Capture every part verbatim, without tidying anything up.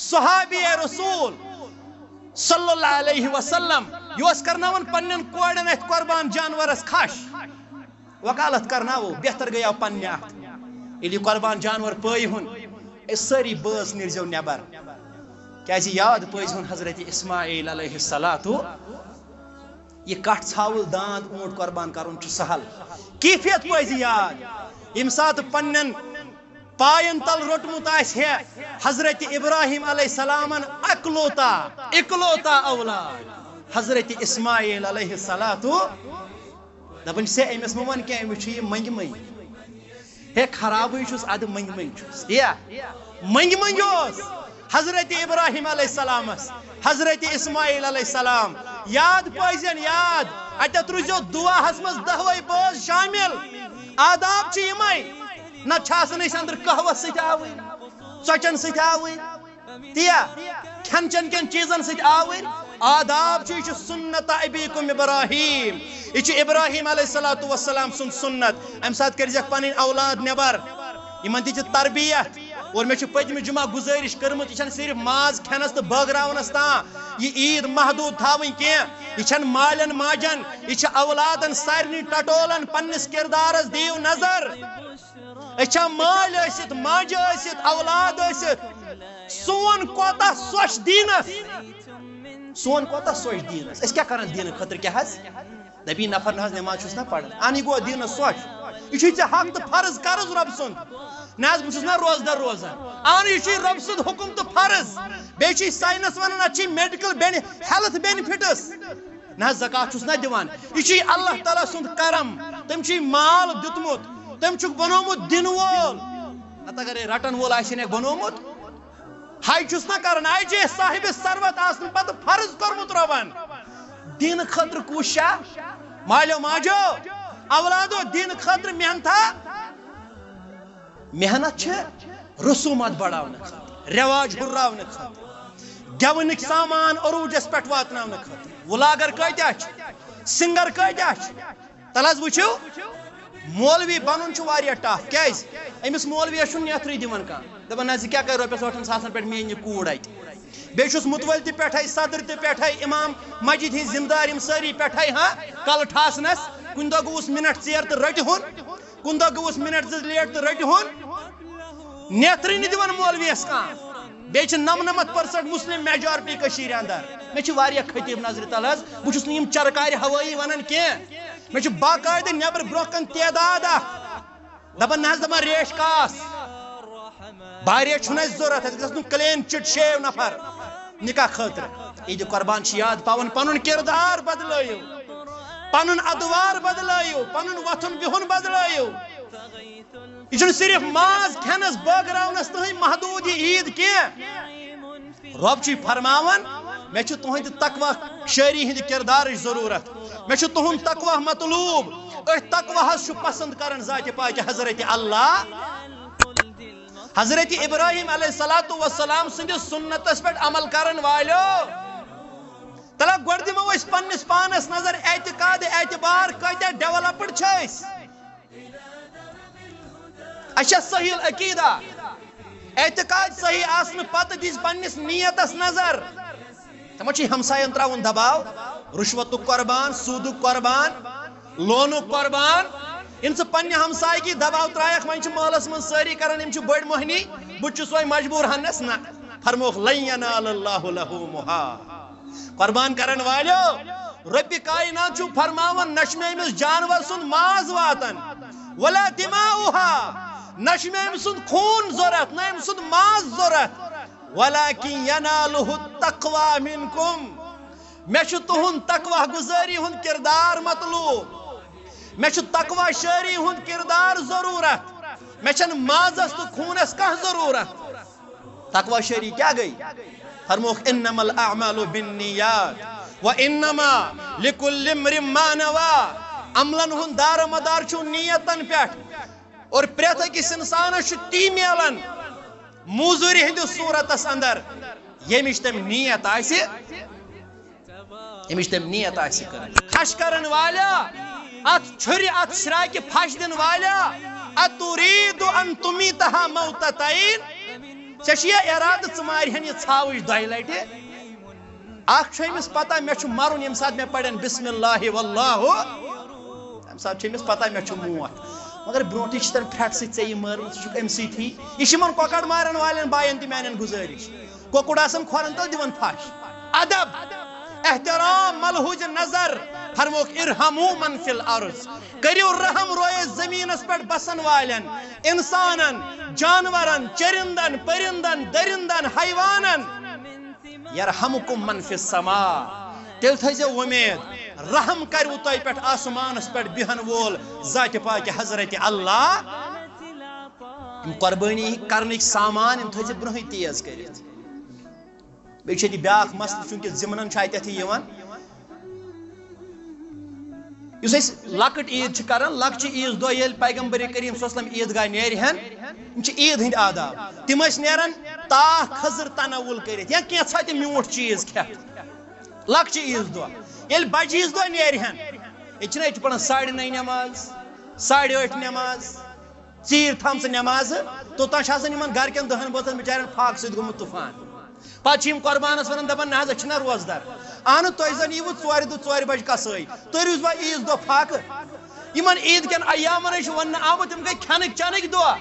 صحابی رسول صلی اللہ علیہ وسلم، یہِ اوس کرناوان پننٮ۪ن کورٮ۪ن اتھِ قربان جانورس کھش۔ وکالت کرناوو، بہتر گٔیاو پننہِ اتھٕ۔ ییٚلہِ یہِ قربان جانور پٲیہِ ہُن، أسۍ سٲری بٲژ نیٖرزیو نٮ۪بر، کیازِ یاد پٲیزِ ہُن حضرت اسماعیل علیہ الصلوۃ۔ یہِ کٹھ ژھاوُل داند اونٹ قربان کرُن چھُ سہل۔ کیفیت پٲیزِ یاد، ییٚمہِ ساتہٕ پننٮ۪ن پاین تل روٚٹمُت آسہِ ہے حضرت ابراہیم علیہ السلامن اکلوتا، اکلوتا اولاد حضرت اسماعیل علیہ الصلوۃ۔ دپان چھِ، "ہے، أمِس مہ وَن کینٛہہ، أمِس چھُ یہِ منٛگۍ منٛگۍ۔ ہے، خرابٕے چھُس، اَدٕ منٛگۍ منٛگۍ چھُس۔" تی یا؟ منٛگۍ منٛگۍ اوس حضرت ابراہیم علیہ السلامس، حضرت اسماعیل علیہ السلام۔ یاد پٲیزٮ۪ن یاد، اَتٮ۪تھ روٗزیو دُعاہس منٛز دَہوَے بٲژ شٲمِل۔ آداب چھِ یِمَے، نَتہٕ چھِ آسان أسۍ أنٛدرٕ قہوَس سۭتۍ آوٕرۍ، ژۄچَن سۭتۍ آوٕرۍ۔ تی یا؟ کھٮ۪ن چٮ۪ن کٮ۪ن چیٖزن سۭتۍ آوٕرۍ۔ آداب چھُ، یہِ چھُ سنت ابیکم ابراہیم، یہِ چھُ ابراہیم علیہ الصلوۃ والسلام سُنٛد سنت۔ اَمہِ ساتہٕ کٔرزٮ۪کھ پنٕنۍ اولاد نٮ۪بر، یِمن تہِ چھِ تربیت۔ اور مےٚ چھِ پٔتمہِ جمعہ گُزٲرِش کٔرمٕژ، یہِ چھَنہٕ صرف ماز کھٮ۪نس تہٕ بٲگراونس تام یہِ عیٖد محدوٗد تھاوٕنۍ کینٛہہ، یہِ چھَنہٕ مالٮ۪ن ماجن، یہِ چھِ اولادن سارنٕے ٹٹولن۔ پننِس کردارس دِیِو نظر۔ أسۍ چھا مٲلۍ ٲسِتھ، ماجہِ ٲسِتھ، اولاد ٲسِتھ، سون کوتاہ سۄچھ دیٖنس؟ سون کوتاہ سۄچھ دیٖنس؟ أسۍ کیٛاہ کران دیٖنہٕ خٲطرٕ؟ کیٛاہ حظ؟ دپی نفر نہ حظ نٮ۪ماز چھُس نہ پران، اہن یہِ گوٚو دیٖنس سۄچھ۔ یہِ چھُے ژےٚ حق تہٕ فرض قرض رۄب سُنٛد۔ نہ حظ بہٕ چھُس نہ روزدر روزان، اہن یہِ چھُے رۄب سُنٛد حُکم تہٕ فرض۔ بیٚیہِ چھُے ساینس ونان اتھ چھِ میڈیکل بینہِ-، ہیلتھ بینفٹس۔ نہ حظ زکوٰۃ چھُس نہ دِوان، یہِ چھُے اللہ تعالیٰ سُنٛد کرم، تٔمۍ چھُے مال دیُتمُت، تٔمۍ چھُکھ بنومُت دِنہٕ وول۔ نتہٕ اگرے رٹن وول آسہِ نکھ بنومُت، ہاے چھُس نہ کران، آے چھُ صاحب ثروت آسنہٕ پتہٕ فرض کوٚرمُت رۄبن۔ دین خٲطرٕ کوٗشا، مالیو ماجو، اولادو، دین خٲطرٕ محنتھا۔ محنت چھِ رسومات بڑاونہٕ خٲطرٕ، رواج ہُرراونہٕ خٲطرٕ، گٮ۪ونٕکۍ سامان عروٗجس پٮ۪ٹھ واتناونہٕ خٲطرٕ۔ ولاگر کۭتیاہ چھِ؟ سنگر کۭتیاہ چھِ؟ تَلہٕ حظ وٕچھِو، مولوی بنُن چھُ واریاہ ٹف۔ کیازِ؟ أمِس مولویَس چھُنہٕ نیتھرٕے دِوان کانٛہہ۔ دَپان، "نہ، ژٕ کیٛاہ کَرِ رۄپیَس ٲٹھن ساسن پٮ۪ٹھ میٛٲنۍ یہِ کوٗر اَتہِ؟" بیٚیہِ چھُس مُتوٲلۍ تہِ پٮ۪ٹھَے، صدر تہِ پٮ۪ٹھَے، اِمام مسجد ہِنٛدۍ ذِمہٕ دار یِم سٲری پٮ۪ٹھَے، ہاں، کَلہٕ ٹھاسنَس۔ کُنہِ دۄہ گوٚوُس مِنٹ ژیر تہٕ رٔٹہِ ہُن، کُنہِ دۄہ گوٚوُس مِنٹ زٕ لیٹ تہٕ رٔٹہِ ہُن۔ نیتھرٕے نہٕ دِوان مولویَس کانٛہہ۔ بیٚیہِ چھِ نَمنَمَتھ پٔرسَنٛٹ مُسلِم میجارٹی کٔشیٖرِ اَندَر۔ مےٚ چھِ واریاہ خطیٖب نظرِ تَل حظ۔ بہٕ چھُس نہٕ یِم چرکارِ ہوٲیی وَنان کینٛہہ۔ مےٚ چھُ باقاعدٕ نٮ۪برٕ برٛونٛہہ کَنہِ تعداد اَکھ۔ دَپان نہ حظ، دَپان ریش کاس۔ باریش چھُنہٕ اَسہِ ضوٚرَتھ، اَسہِ گژھِ آسُن کٕلین چِٹ شیو نفر نِکاح خٲطرٕ۔ عیٖدِ قۄربان چھِ یاد پاوان، پَنُن کِردار بدلٲیِو، پَنُن اَدوار بدلٲیِو، پَنُن وۄتھُن بِہُن بدلٲیِو۔ یہِ چھُنہٕ صرف ماز کھٮ۪نَس بٲگراونَس تہٕنٛدۍ محدوٗد یہِ عیٖد کینٛہہ۔ رۄب چھُے فرماوان، مےٚ چھُ تُہٕنٛدِ تقوی شٲری ہٕنٛدِ کِردارٕچ ضروٗرت، مےٚ چھُ تُہُنٛد تقوی مطلوٗب۔ أتھۍ تقویٰ ہَس چھُ پسنٛد کران ذاتِ پاکہِ حضرت اللہ۔ حضرت ابراہیم علیہ الصلوۃ والسلام سٕنٛدِس سُنتَس پٮ۪ٹھ عمل کرن والیو۔ تَلہٕ گۄڈٕ دِمو أسۍ پننِس پانَس نظر، اعتقاد، اعتبار کۭتیاہ ڈیولپڈ چھِ أسۍ؟ اچھا، صحیح العقیدہ، اعتقاد صحیح آسنہٕ پتہٕ دِژ پننِس نیتس نظر۔ تِمو چھِ ہمساین تراوُن دباو، رُشوتُک قربان، سوٗدُک قربان، لونُک قربان۔ ییٚلہِ ژٕ پننہِ ہمسایگی دباو ترایکھ، وۄنۍ چھِ محلس منٛز سٲری کران، یِم چھِ بٔڑۍ مۄہنی، بہٕ تہِ چھُس وۄنۍ مجبوٗر ہنس نہ۔ فرموکھ، "لن ینال اللہ لحومہا۔" قربان کرن والیو، رب کائنات چھُ فرماوان، نہ چھُ مےٚ أمِس جانور سُنٛد ماز واتان، ولا دماؤہا، نہ چھُ مےٚ أمۍ سُنٛد خوٗن ضوٚرتھ، نہ أمۍ سُنٛد ماز ضوٚرتھ، ولکن ینالہ التقوی منکم، مےٚ چھُ تُہُنٛد تقوی گُزٲری ہُنٛد کردار مطلوب، مےٚ چھُ تقوی شٲری ہُنٛد کردار ضروٗرت، مےٚ چھَنہٕ مازس تہٕ خوٗنس کانٛہہ ضروٗرت۔ تقوی شٲری کیٛاہ گٔے؟ فرموکھ، "انما الاعمال بالنیات و انما لکل امرئ ما نوی۔" عملن ہُنٛد دار و مدار چھُ نیتن پٮ۪ٹھ۔ اور پرٛٮ۪تھ أکِس انسانس چھُ تی میلان موٚزوٗرِ ہٕنٛدِس صوٗرتس اندر، ییٚمِچ تٔمۍ نیت آسہِ، ییٚمِچ تٔمۍ نیت آسہِ کٔرمٕژ۔ کھش کرن والیا، اتھ چھُرِ، اتھ شراکہِ پھش دِن والیا، اترید ان تمیتہا موتتین؟ ژےٚ چھُ یہِ ارادٕ، ژٕ مارِہن یہِ ژھاوٕج دۄیہِ لٹہِ؟ اکھ چھُ أمِس پتہ مےٚ چھُ مرُن ییٚمہِ ساتہٕ مےٚ پرن بسم اللہ واللہ، تمہِ ساتہٕ چھُ أمِس پتہ مےٚ چھُ موت۔ مگر برونٹھٕے چھِ تٔمۍ پھرٛٹھ سۭتۍ ژےٚ یہِ مٲرمٕژ، ژٕ چھُکھ أمۍ سٕے۔ یہِ چھِ یِمن کۄکر مارن والٮ۪ن باین تہِ میانٮ۪ن گُزٲرِش، کۄکُر آسن کھۄرن تل، دِوان پھش۔ ادب، احترام، ملحوظ نظر، فرموکھ ارحموا من فی الارض، کٔرِو رحم رویے زمینس پٮ۪ٹھ بسن والٮ۪ن، انسانن، جانورن، چرندن، پرندن، درندن، حیوانن۔ یرحمکم من فی السماء، تیٚلہِ تھٲیزیو وۄمید، رحم کروٕ تۄہہِ پٮ۪ٹھ آسمانس پٮ۪ٹھ بِہن وول ذاتِ پاکہِ حضرتِ اللہ۔ یِم قۄربٲنی کرنٕکۍ سامان، یِم تھٲیزِ برونٛہٕے تیز کٔرِتھ۔ بیٚیہِ چھُ ییٚتہِ بیٛاکھ مسلہٕ، چوٗنٛکہِ ضِمنن چھُ اَتٮ۪تھٕے یِوان۔ یُس أسۍ لۄکٕٹ عیٖد چھِ کران، لۄکچہِ عیٖذ دۄہ ییٚلہِ پیغمبر کریم صلی اللہ علیہ وسلم عیٖد گاہ نیرِ ہن، یِم چھِ عیٖد ہٕنٛدۍ آداب۔ تِم ٲسۍ نیران تاکھ کھٔزٕر تناوُل کٔرِتھ یا کینٛژھا تہِ میوٗٹھ چیٖز کھٮ۪تھ۔ لۄکچہِ عیٖذ دۄہ ییٚلہِ بجہِ عیٖذ دۄہ نیرِ ہن، ییٚتہِ چھِنہ، ییٚتہِ چھِ پران ساڑِ نَیہِ نٮ۪ماز، ساڑِ ٲٹھِ نٮ۪ماز، ژیٖرۍ تھامژٕ نٮ۪مازٕ، توٚتام چھِ آسان یِمن گرِکٮ۪ن دَہن بٲژن بِچارٮ۪ن فاقہٕ سۭتۍ گوٚمُت طوٗفان۔ پتہٕ چھِ یِم قۄربانس ونان، دپان، نہ حظ، أسۍ چھِنہ روزدار۔ اہنُو، تُہۍ زن یِیِو ژورِ دۄہ ژورِ بجہِ قصٲے، تُہۍ روٗزوا عیٖذ دۄہ فاقہٕ؟ یِمن عیٖد کٮ۪ن ایامن چھُ وننہٕ آمُت، یِم گٔے کھٮ۪نٕکۍ چٮ۪نٕکۍ دۄہ۔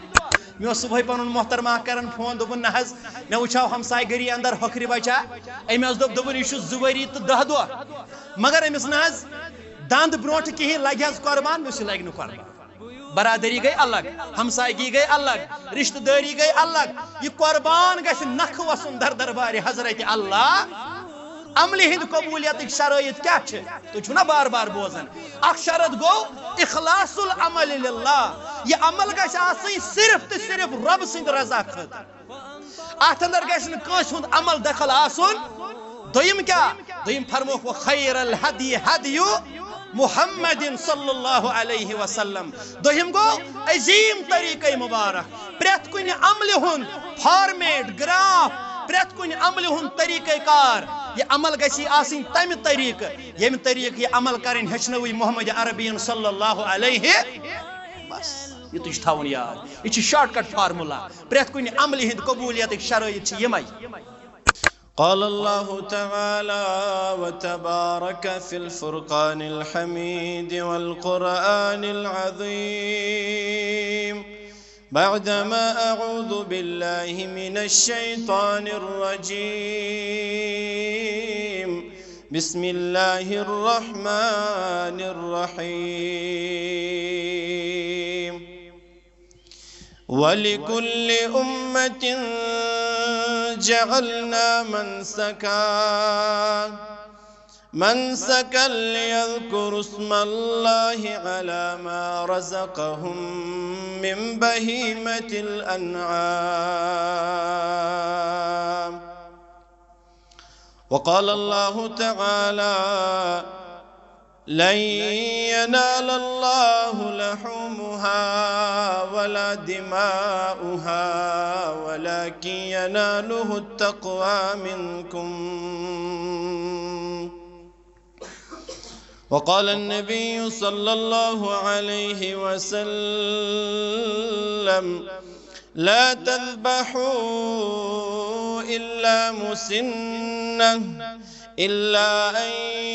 مےٚ اوس صبحٲے پنُن محترمہ اکھ کران فون، دوٚپُن، نہ حظ، مےٚ وٕچھاو ہمسایہِ گٔری اندر ہۄکھرِ بچہ، أمۍ حظ دوٚپ، دوٚپُن، یہِ چھُ زٕ ؤری تہٕ دَہ دۄہ، مگر أمِس نہ حظ دند برونٹھ کِہیٖنۍ، لگہِ حظ قۄربان؟ مےٚ ووٚنُس، یہِ لگہِ نہٕ قۄربان۔ برادری گٔے الگ، ہمسایگی گٔے الگ، رشتہٕ دٲری گٔے الگ۔ یہِ قۄربان گژھِ نکھٕ وسُن در دربارِ حضرت اللہ۔ عملہِ ہٕنٛدِ قبولیتٕکۍ شرٲیط کیٛاہ چھِ؟ تُہۍ چھِو نا بار بار بوزان؟ اکھ شرط گوٚو اخلاص العمل للہ، یہِ عمل گژھِ آسٕنۍ صرف تہٕ صرف رۄب سٕنٛدِ رضا خٲطرٕ۔ اتھ اندر گژھِ نہٕ کٲنٛسہِ ہُنٛد عمل دخل آسُن۔ دوٚیِم کیٛاہ؟ دوٚیِم فرموکھ، وخیر الہدی ہدی محمد صلی اللہ علیہ وسلم۔ دوٚیِم گوٚو عظیٖم طریٖقے مبارک، پرٛٮ۪تھ کُنہِ عملہِ ہُنٛد فارمیٹ، گراف، پرٛٮ۪تھ کُنہِ عملہِ ہُنٛد طریٖقہ کار۔ یہِ عمل گژھِ آسٕنۍ تمہِ طریٖقہٕ، ییٚمہِ طریٖقہٕ یہِ عمل کرٕنۍ ہیٚچھنٲوٕے محمد عربیَن صلی اللہ علیہ۔ بس، یہِ تُہۍ چھُ تھاوُن یاد، یہِ چھُ شارٹ کٹ فارمولا پرٛٮ۪تھ کُنہِ عملہِ ہٕنٛدۍ قبولیتٕکۍ شرٲیط چھِ یِمے۔ قال الله تعالى وتبارك في الفرقان الحميد والقرآن العظيم، بعدما أعوذ بالله من الشيطان الرجيم، بسم الله الرحمن الرحيم. ولكل أمة جعلنا منسكا، منسكا ليذكروا اسم الله على ما رزقهم من بهيمة الأنعام. وقال الله تعالى: لن ينال الله لحومها ولا دماؤها ولكن يناله التقوى منكم. وقال النبي صلى الله عليه وسلم: لا تذبحوا إلا مسنة، إلا أن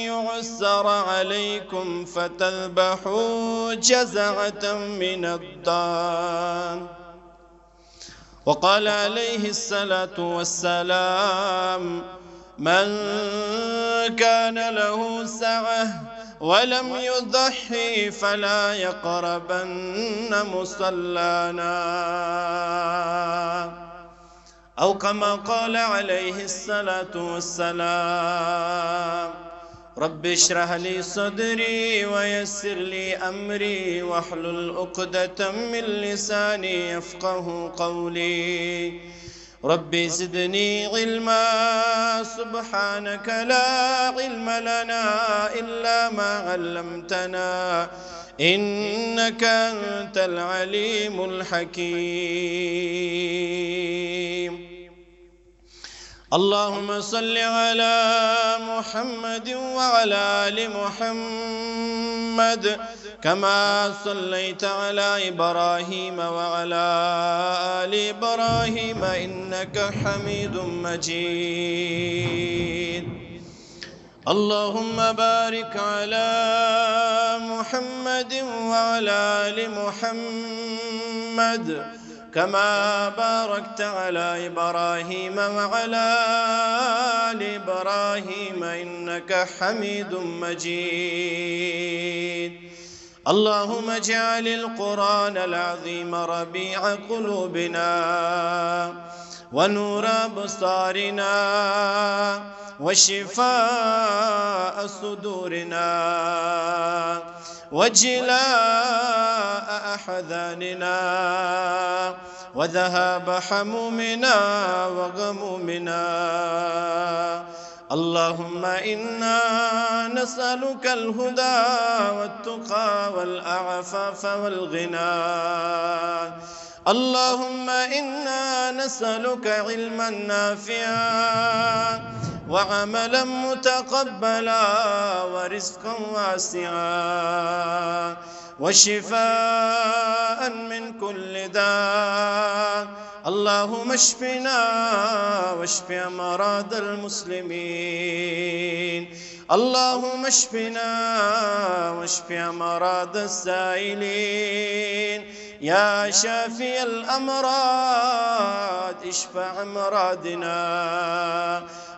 يعسر عليكم فتذبحوا جزعة من الضأن. وقال عليه الصلاة والسلام: من كان له سعة ولم يضح فلا يقربن مصلانا. أو كما قال عليه الصلاة والسلام. رب اشرح لي صدري ويسر لي أمري واحلل عقدة من لساني يفقه قولي. رب زدني علما، سبحانك لا علم لنا إلا ما علمتنا، إنك أنت العليم الحكيم. اللهم صل على محمد وعلى آل محمد كما صليت على إبراهيم وعلى آل إبراهيم إنك حميد مجيد. اللهم بارك على محمد وعلى آل محمد كما باركت على إبراهيم وعلى آل إبراهيم إنك حميد مجيد. اللهم اجعل القرآن العظيم ربيع قلوبنا ونور أبصارنا وشفاء صدورنا وجلاء أحزاننا وذهاب همومنا وغمومنا. اللهم إنا نسألك الهدى والتقى والعفاف والغنى. اللهم إنا نسألك علما نافعا وعملا متقبلا ورزقا واسعا وشفاء من كل داء. اللهم اشفنا واشف أمراض المسلمين. اللهم اشفنا واشف أمراض السائلين. يا شافي الأمراض اشف أمراضنا.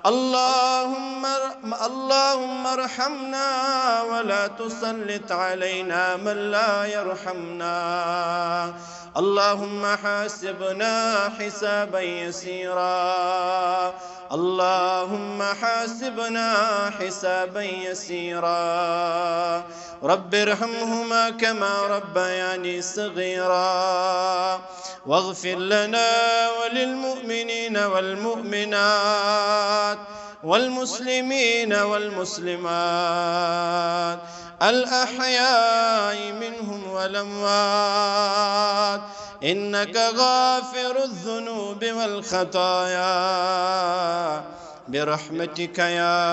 اللهم اللهم ارحمنا ولا تسلط علينا من لا يرحمنا. اللهم حاسبنا حسابا يسيرا. اللهم حاسبنا حسابا يسيرا. رب ارحمهما كما ربياني صغيرا. واغفر لنا وللمؤمنين والمؤمنات والمسلمين والمسلمات الأحياء منهم والأموات إنك غافر الذنوب والخطايا برحمتك يا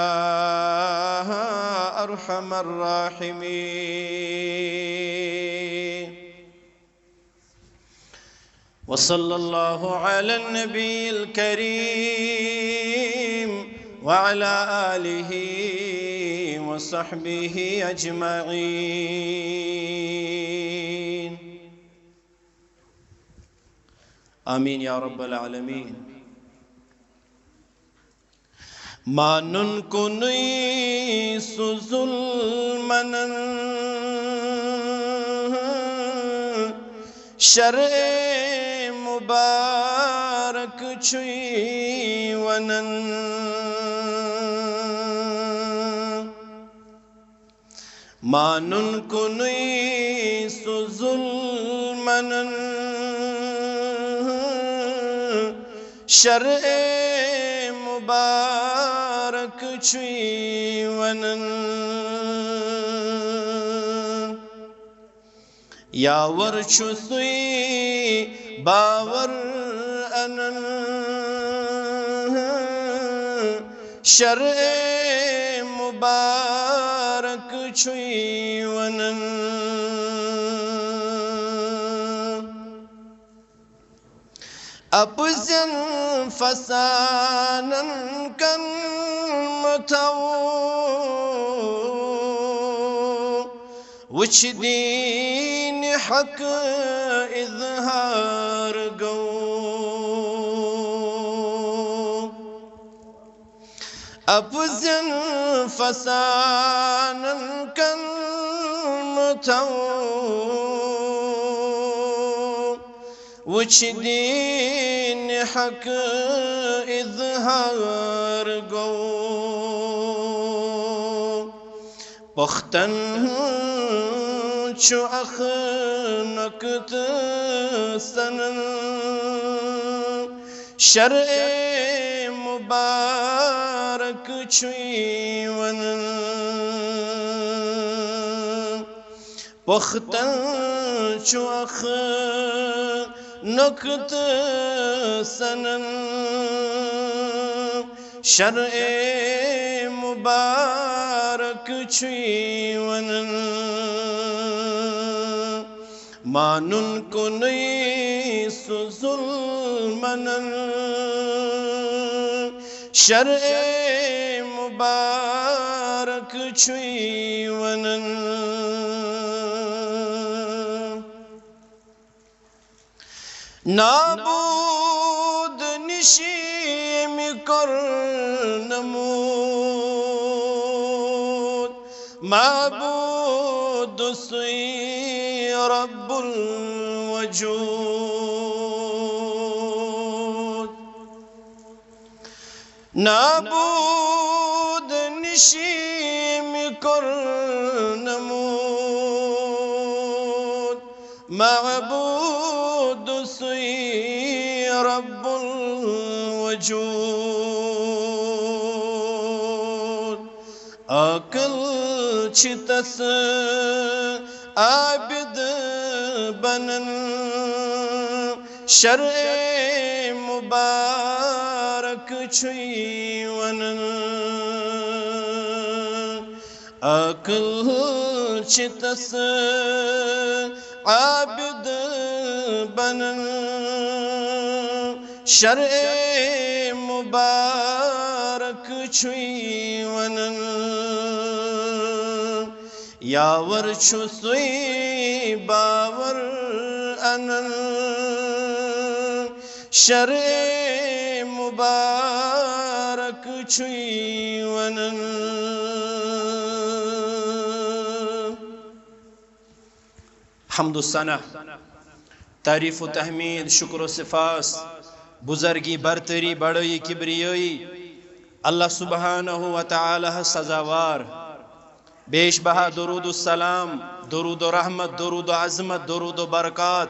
أرحم الراحمين. وصلى الله على النبي الكريم وعلى آله وصحبه أجمعين. آمين يا رب العالمين. مانُن کُنُے سُہ ظُلمَن شرعِ مُبارک چھُے وَنان۔ مانُن کُنُے سُہ ظُلمَن شرعِ مُبارک چھُے وَنان۔ یاور چھُ سُے باور اَنان۔ شرعِ مُبارک چھُے وَنان۔ اَپزٮ۪ن فسانن کن مہ تھاو، وُچھ دیٖنِ حق اظہار گوٚو۔ اَپزٮ۪ن فسانن کن مہ تھاو، وُچھ دیٖنِ حق اظہار گوٚو۔ پختن چھُ اکھ نۄقطہٕ سَنان۔ شرعِ مُبارک چھُے وَنان۔ پختن چھُ اکھ نۄقطہٕ سَنان۔ شرع مبارک چھُے ونان، مانُن کُنُے سُہ ظُلمَن۔ شرع مبارک چھُے ونان۔ نابود نِش ییٚمۍ کوٚر نمود، معبود سُے رب الوجود۔ نابود نِش ییٚمۍ کوٚر نمود، معبود سُے رب الوجود۔ عاقل چھِ تس عابد بنان، شرع مبارک چھُے ونان۔ عاقل چھِ تس عابد بنان، شرع مبارک چھُے ونان۔ یاور چھُ سُے باور انان، شرع مبارک چھُے ونان۔ حمد و ثنا، تعریف و تحمید، شکر و سپاس، بزرگی، برتری، بڑائی، کبریائی، اللہ سبحانہ و تعالی سزاوار۔ بیش بہا درود و سلام، درود و رحمت، درود و عظمت، درود و برکات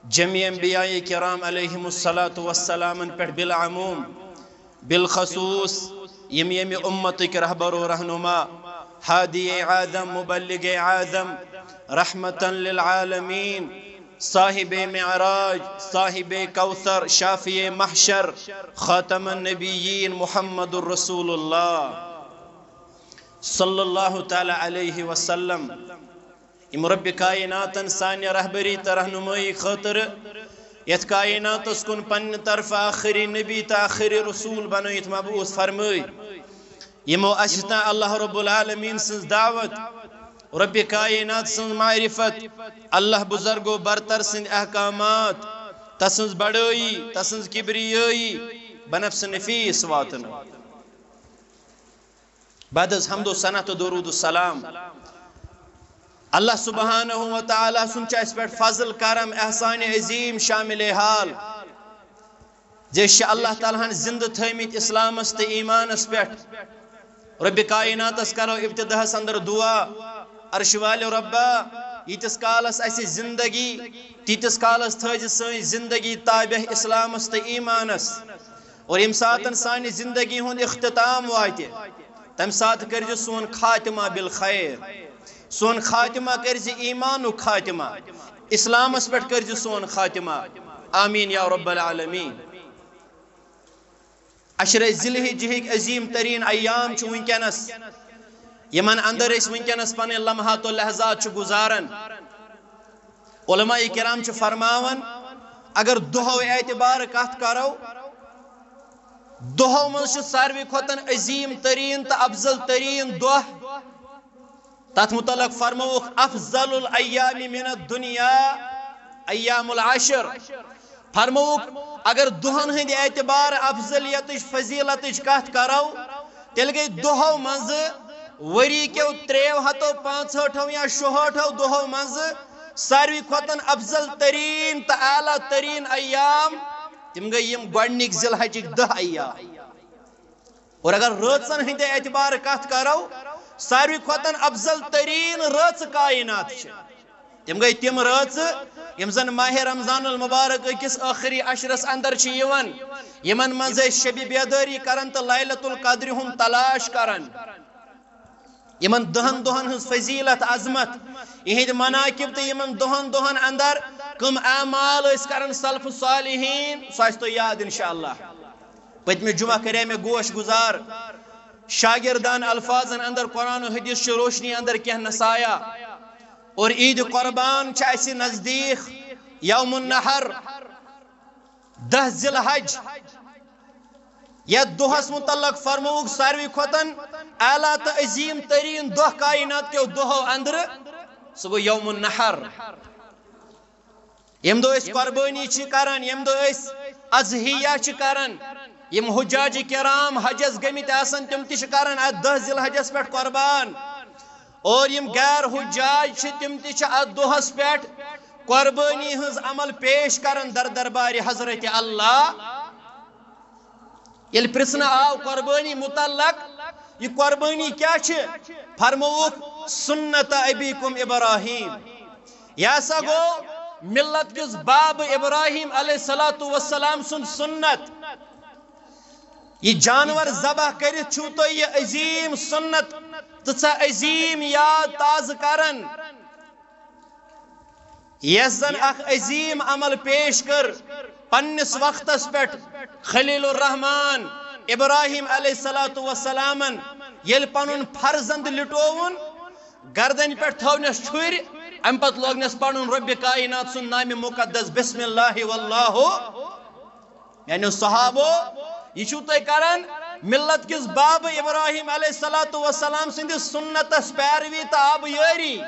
جميع انبیاء کرام علیہم الصلوۃ والسلام پٮ۪ٹھ بالعموم، بالخصوص یِم ییٚمہِ اُمتٕکۍ رہبر و رہنما، ہادی اعظم، مبلغ اعظم، رحمتا للعالمین، صاحب معراج، صاحب کوثر، شافع محشر، خاتم النبیین محمد رسول اللہ صلی اللہ تعالی علیہ وسلم۔ یِم رۄبِ کائناتن سانہِ رہبری تہٕ رہنمٲیی خٲطرٕ یتھ کائناتس کُن پننہِ طرفہٕ آخری نبی تہٕ آخری رسول بنٲیِتھ مبعوث فرمٲے، یِمو اسہِ تام اللہ رب العالمین سٕنٛز دعوت، رۄبِ کائنات سٕنٛز معرفت، اللہ بزرگ و برتر سٕنٛدۍ احکامات، تسٕنٛز بڑٲیی، تسٕنٛز کبریٲیی، بنفس نفیس واتنٲو۔ بعد از حمد و ثنا تہٕ درود و سلام، اللہ سبحانہ و تعالی سُنٛد چھُ اَسہِ پٮ۪ٹھ فضل، کرم، احسان عظیم شامل حال زِ أسۍ چھِ اللہ تعالیٰ ہن زندٕ تھٲومٕتۍ اسلامس تہٕ ایمانس پٮ۪ٹھ۔ رۄبِ کائناتس کرو ابتداہس اندر دعا، عرش والہِ رۄبا، ییٖتِس کالس اَسہِ زندگی، تیٖتِس کالس تھٲوزِ سٲنۍ زندگی تابع اسلامس تہٕ ایمانس۔ اور ییٚمہِ ساتن سانہِ زندگی ہُنٛد اختتام واتہِ، تمہِ ساتہٕ کٔرزِ سون خاتمہ بالخیر، سون خاتمہ کٔرزِ ایمانُک خاتمہ، اسلامس پٮ۪ٹھ کٔرزِ سون خاتمہ۔ آمین یا رب العالمین۔ عشرِ ذی الحجہٕکۍ عظیم ترین ایام چھِ وٕنکیٚنس، یِمن اندر أسۍ وٕنکیٚنس پنٕنۍ لمحات و لحظات چھِ گُزاران۔ علماء کرام چھِ فرماوان، اگر دۄہو اعتبار کتھ کرو، دۄہو منٛز چھُ ساروی کھۄتن عظیم ترین تہٕ افضل ترین دۄہ۔ تتھ متعلق فرمووُکھ، افضل الایام من الدنیا ایام العشر۔ فرمووُکھ، اگر دۄہن ہٕنٛدِ اعتبار افضلیتٕچ، فضیلتٕچ کتھ کرو، تیٚلہِ گٔے دۄہو منٛزٕ، ؤری کیو ترٛیو ہتو پانٛژہٲٹھو یا شُہٲٹھو دۄہو منٛزٕ ساروی کھۄتن افضل ترین تہٕ اعلیٰ ترین ایام، تِم گٔے یِم گۄڈنِکۍ ذی الحجٕکۍ دَہ ایام۔ اور اگر رٲژن ہٕنٛدِ اعتبار کتھ کرو، ساروی کھۄتن افضل ترین رٲژٕ کائنات چھِ، تِم گٔے تِم رٲژٕ یِم زن ماہِ رمضان المبارک أکِس ٲخری عشرس اندر چھِ یِوان، یِمن منٛز أسۍ شبِ بیدٲری کران تہٕ لیلۃ القدرِ ہُنٛد تلاش کران۔ یِمن دَہن دۄہن ہٕنٛز فضیلت، عظمت، یِہنٛدۍ مناقب تہٕ یِمن دَہن دۄہن اندر کٕم اعمال ٲسۍ کران سلف صالحین، سُہ آسہِ تۄہہِ یاد انشاءاللہ۔ پٔتمہِ جمعہ کرے مےٚ گوش گزار شاگردان الفاظن اندر قرآن و حدیث چہِ روشنی اندر کینٛہہ نصایح۔ اور عید قربان چھِ اسہِ نزدیک، یوم النحر، دہ ذی الحج۔ یتھ دۄہس متعلق فرمووُکھ ساروی کھۄتن اعلیٰ تہٕ عظیم ترین دۄہ کائنات کیو دۄہو اندرٕ، سُہ گوٚو یوم النحر۔ ییٚمہِ دۄہ أسۍ قۄربٲنی چھِ کران، ییٚمہِ دۄہ أسۍ اضحیہ چھِ کران، یِم حجاج کرام حجس گٔمٕتۍ آسان، تِم تہِ چھِ کران اتھ دہ ذی الحجس پٮ۪ٹھ قۄربان۔ اور یِم غیر حجاج چھِ، تِم تہِ چھِ اتھ دۄہس پٮ۪ٹھ قۄربٲنی ہٕنٛز عمل پیش کران در دربارِ حضرت اللہ۔ ییٚلہِ پرژھنہٕ آو قۄربٲنی متعلق، یہِ قۄربٲنی کیٛاہ چھِ؟ فرمووُکھ، سنت ابیکم ابراہیم۔ یہِ ہسا گوٚو ملت کِس باب ابراہیم علیہ الصلوۃ والسلام سُنٛد سنت۔ یہِ جانور ذبح کٔرِتھ چھُو تُہۍ یہِ عظیم سنت تہٕ ژٕ عظیم یاد تازٕ کران۔ یس زن اکھ عظیم عمل پیش کٔر پننِس وقتس پٮ۪ٹھ خلیل الرحمان ابراہیم علیہ الصلوۃ والسلامن، ییٚلہِ پنُن فرزند لِٹووُن، گردنہِ پٮ۪ٹھ تھٲونس چھُرۍ، امہِ پتہٕ لوگنس پنُن رۄبِ کائنات سُنٛد نامِ مقدس بسم اللہ واللہ۔ یعنی صحابو، یہِ چھُو تُہۍ کران ملت کِس باب ابراہیم علیہ الصلوۃ والسلام سٕنٛدِس سنتس پیروی تہٕ آبہٕ یٲری۔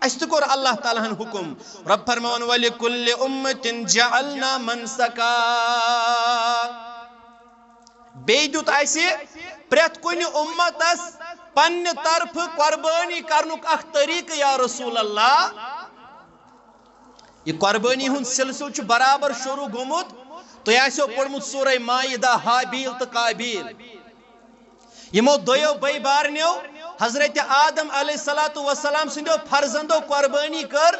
اسہِ تہِ کوٚر اللہ تعالیٰ ہن حکم۔ رۄب فرماوان، "ولکل امۃ جعلنا منسکا۔" بیٚیہِ دیُت اسہِ پرٛٮ۪تھ کُنہِ امتس پننہِ طرفہٕ قۄربٲنی کرنُک اکھ طریقہٕ، یا رسول اللہ۔ یہِ قۄربٲنی ہُنٛد سلسلہٕ چھُ برابر شروع گوٚمُت۔ تۄہہِ آسیو پوٚرمُت سورہ مائدہ، ہابیل تہٕ قابیل۔ یِمو دۄیو بٲے بارنیو حضرت آدم علیہ الصلوۃ والسلام سٕنٛدیو فرزندو قۄربٲنی کٔر۔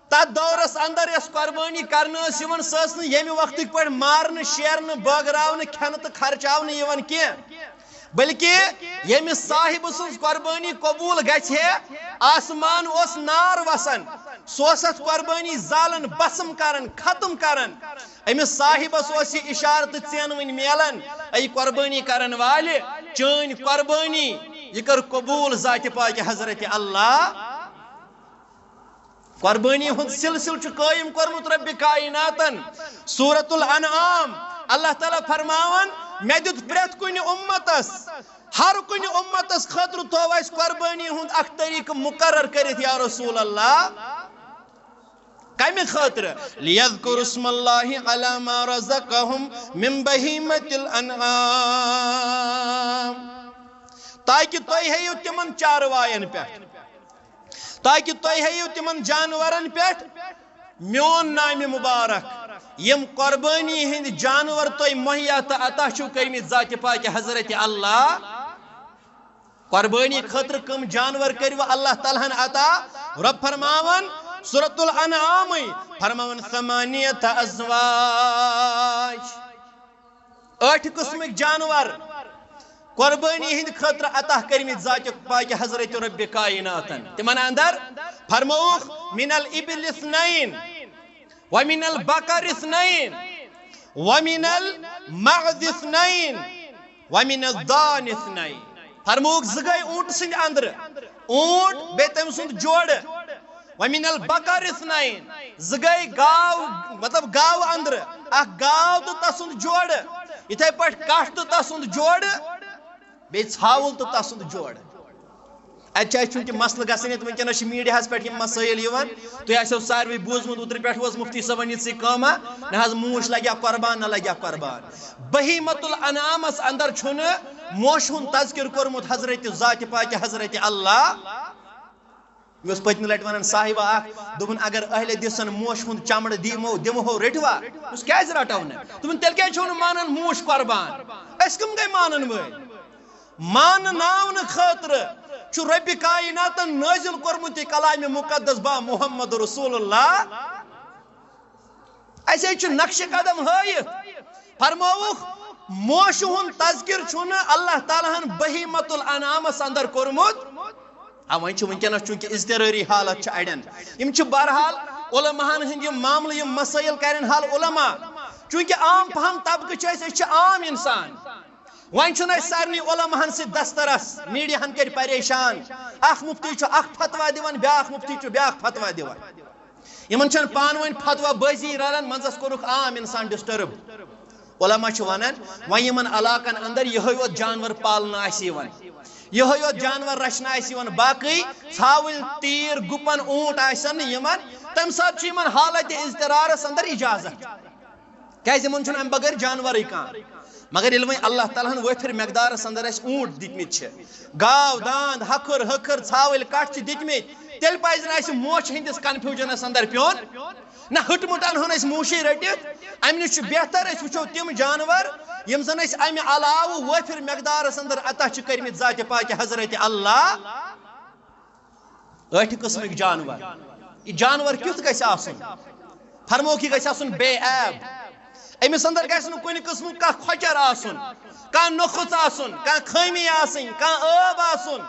تتھ دورس اندر یۄس قۄربٲنی کرنہٕ ٲس یِوان، سۄ ٲس نہٕ ییٚمہِ وقتٕکۍ پٲٹھۍ مارنہٕ، شیرنہٕ، بٲگراونہٕ، کھٮ۪نہٕ تہٕ خرچاونہٕ یِوان کینٛہہ، بلکہِ ییٚمہِ صاحبہٕ سٕنٛز قۄربٲنی قبوٗل گژھِ ہے، آسمان اوس نار وسان، سُہ اوس اتھ قۄربٲنی زالان، بسم کران، ختم کران۔ أمِس صاحبس اوس یہِ اشارٕ تہٕ ژینوٕنۍ میلان، اے قۄربٲنی کرن والہِ، چٲنۍ قۄربٲنی، یہِ کٔر قبوٗل ذاتِ پاکہِ حضرت اللہ۔ قۄربٲنی ہُنٛد سلسلہٕ چھُ قٲیِم کوٚرمُت رۄبِ کائناتن۔ سورۃ الانعام، اللہ تعالیٰ فرماوان، مےٚ دیُت پرٛٮ۪تھ کُنہِ اُمتس، ہر کُنہِ اُمتس خٲطرٕ تھوو اَسہِ قۄربٲنی ہُنٛد اکھ طریقہٕ مُقرر کٔرِتھ، یا رسول اللہ۔ کمہِ خٲطرٕ؟ "لیذکروا اسم اللہ علی ما رزقہم من بہیمۃ الانعام"، تاکہِ تُہۍ ہیٚیِو تِمن چارواین پٮ۪ٹھ، تاکہِ تُہۍ ہیٚیِو تِمن جانورن پٮ۪ٹھ میون نامِ مبارک، یِم قۄربٲنی ہٕنٛدۍ جانور تۄہہِ مہیا تہٕ عطا چھِو کٔرمٕتۍ ذاتِ پاکہِ حضرت اللہ۔ قۄربٲنی خٲطرٕ کٕم جانور کٔرِو اللہ تعالیٰ ہن عطا؟ رۄب فرماوان سورۃ الانعامٕے، فرماوان، "ثمانیۃ ازواج"، ٲٹھِ قٕسمٕکۍ جانور قۄربٲنی ہٕنٛدِ خٲطرٕ عطا کٔرمٕتۍ ذاتِ پاکہِ حضرت رۄبِ کائناتن۔ تِمن اندر فرمووُکھ، "من الابل اثنین"، "ومن البقر اثنین"، "ومن المعز اثنین"، "ومن الضان اثنین"۔ فرمووُکھ، زٕ گٔے اوٗنٹہٕ سٕنٛدِ اندرٕ، اوٗنٹ بیٚیہِ تٔمۍ سُنٛد جوڑٕ۔ "ومن البقر اثنین"، زٕ گٔے گاو، مطلب گاو اندرٕ، اکھ گاو تہٕ تسُنٛد جوڑٕ۔ یِتھے پٲٹھۍ کٹھ تہٕ تسُنٛد جوڑٕ، بیٚیہِ ژھاوُل تہٕ تسُنٛد جوڑٕ۔ اتہِ چھِ اَسہِ چوٗنٛکہِ مسلہٕ گژھان ییٚتہِ وٕنکیٚنَس چھِ میٖڈیاہَس پٮ۪ٹھ یِم مسٲیِل یِوان، تُہۍ آسیو ساروٕے بوٗزمُت، اوترٕ پٮ۪ٹھ اوس مُفتی صٲبَن یہِ ژٕے کٲمہ، نہ حظ موٗش لَگہِ ہا قۄربان، نہ لَگہِ ہا قۄربان۔ بہیمۃ الانعامَس اندر چھُنہٕ موشہِ ہُنٛد تذکر کوٚرمُت حضرت ذاتِ پاکہِ حضرت اللہ۔ مےٚ اوس پٔتمہِ لَٹہِ وَنان صاحبہ اَکھ، دوٚپُن، "اگر اہلِ دیسَن موشہِ ہُنٛد چمڑٕ دِمو، دِمہو، رٔٹِوا؟" دوٚپُس، "کیٛازِ رَٹو نہٕ؟" دوٚپُن، "تیٚلہِ کیٛازِ چھُو نہٕ مانان موش قۄربان؟ أسۍ کٕم گٔے مانَن وٲلۍ؟" مانناونہٕ خٲطرٕ چھُ رۄبِ کائناتن نٲزِل کوٚرمُت یہِ کلامِ مُقدس با محمد رسول اللہ۔ اَسہِ حظ چھُ نقشِ قدم ہٲیِتھ۔ فرمووُکھ، موشہِ ہُنٛد تذکر چھُنہٕ اللہ تعالیٰ ہن بہیمۃ الانعامس اندر کوٚرمُت۔ آ، وۄنۍ چھُ وٕنکیٚنس چوٗنٛکہِ اضطرٲری حالت چھِ اَڑٮ۪ن، یِم چھِ بہرحال علماہن ہٕنٛدۍ یِم معاملہٕ، یِم مسٲیِل کرن حل علماء۔ چونکہ عام پہم طبقہٕ چھِ أسۍ، أسۍ چھِ عام انسان۔ وۄنۍ چھُنہٕ اَسہِ سارنٕے علماہن سۭتۍ دسترس، میڈیاہن کٔرۍ پریشان۔ اکھ مفتی چھُ اکھ فتویٰ دِوان، بیٛاکھ مفتی چھُ بیٛاکھ فتویٰ دِوان۔ یِمن چھَنہٕ پانہٕ ؤنۍ فتویٰ بٲزی رلان، منٛزس کوٚرُکھ عام انسان ڈسٹرب۔ علماء چھِ ونان، وۄنۍ یِمن علاقن اندر یِہوٚے یوت جانور پالنہٕ آسہِ یِوان، یِہوٚے یوت جانور رچھنہٕ آسہِ یِوان، باقٕے ژھاوٕلۍ، تیٖر، گُپن، اوٗنٹ آسن نہٕ یِمن، تمہِ ساتہٕ چھُ یِمن حالت اضطرارس اندر اجازت۔ کیازِ یِمن چھُنہٕ امہِ بغٲر جانورٕے کانٛہہ۔ مگر ییٚلہِ وۄنۍ اللہ تعالیٰ ہن وٲفر مقدارس اندر اَسہِ اوٗنٹ دِتمٕتۍ چھِ، گاو، داند، ہکھُر، ہکھٕر، ژھاوٕلۍ، کٹھ چھِ دِتمٕتۍ، تیٚلہِ پزِ نہٕ اَسہِ موچھ ہٕنٛدِس کنفیوجنس اندر پیوٚن۔ نہ ہٕٹمُٹ انہون أسۍ موشی رٔٹِتھ، امہِ نِش چھُ بہتر أسۍ وٕچھو تِم جانور یِم زن أسۍ امہِ علاوٕ وٲفر مقدارس اندر عطا چھِ کٔرمٕتۍ ذاتِ پاکہِ حضرت اللہ۔ ٲٹھِ قٕسمٕکۍ جانور۔ یہِ جانور کیُتھ گژھِ آسُن؟ فرموکھ، یہِ گژھِ آسُن بے عیب۔ أمِس اندر گژھِ نہٕ کُنہِ قٕسمُک کانٛہہ کھۄچر آسُن، کانٛہہ نۄقُژ آسُن، کانٛہہ خٲمی آسٕنۍ، کانٛہہ عٲب آسُن۔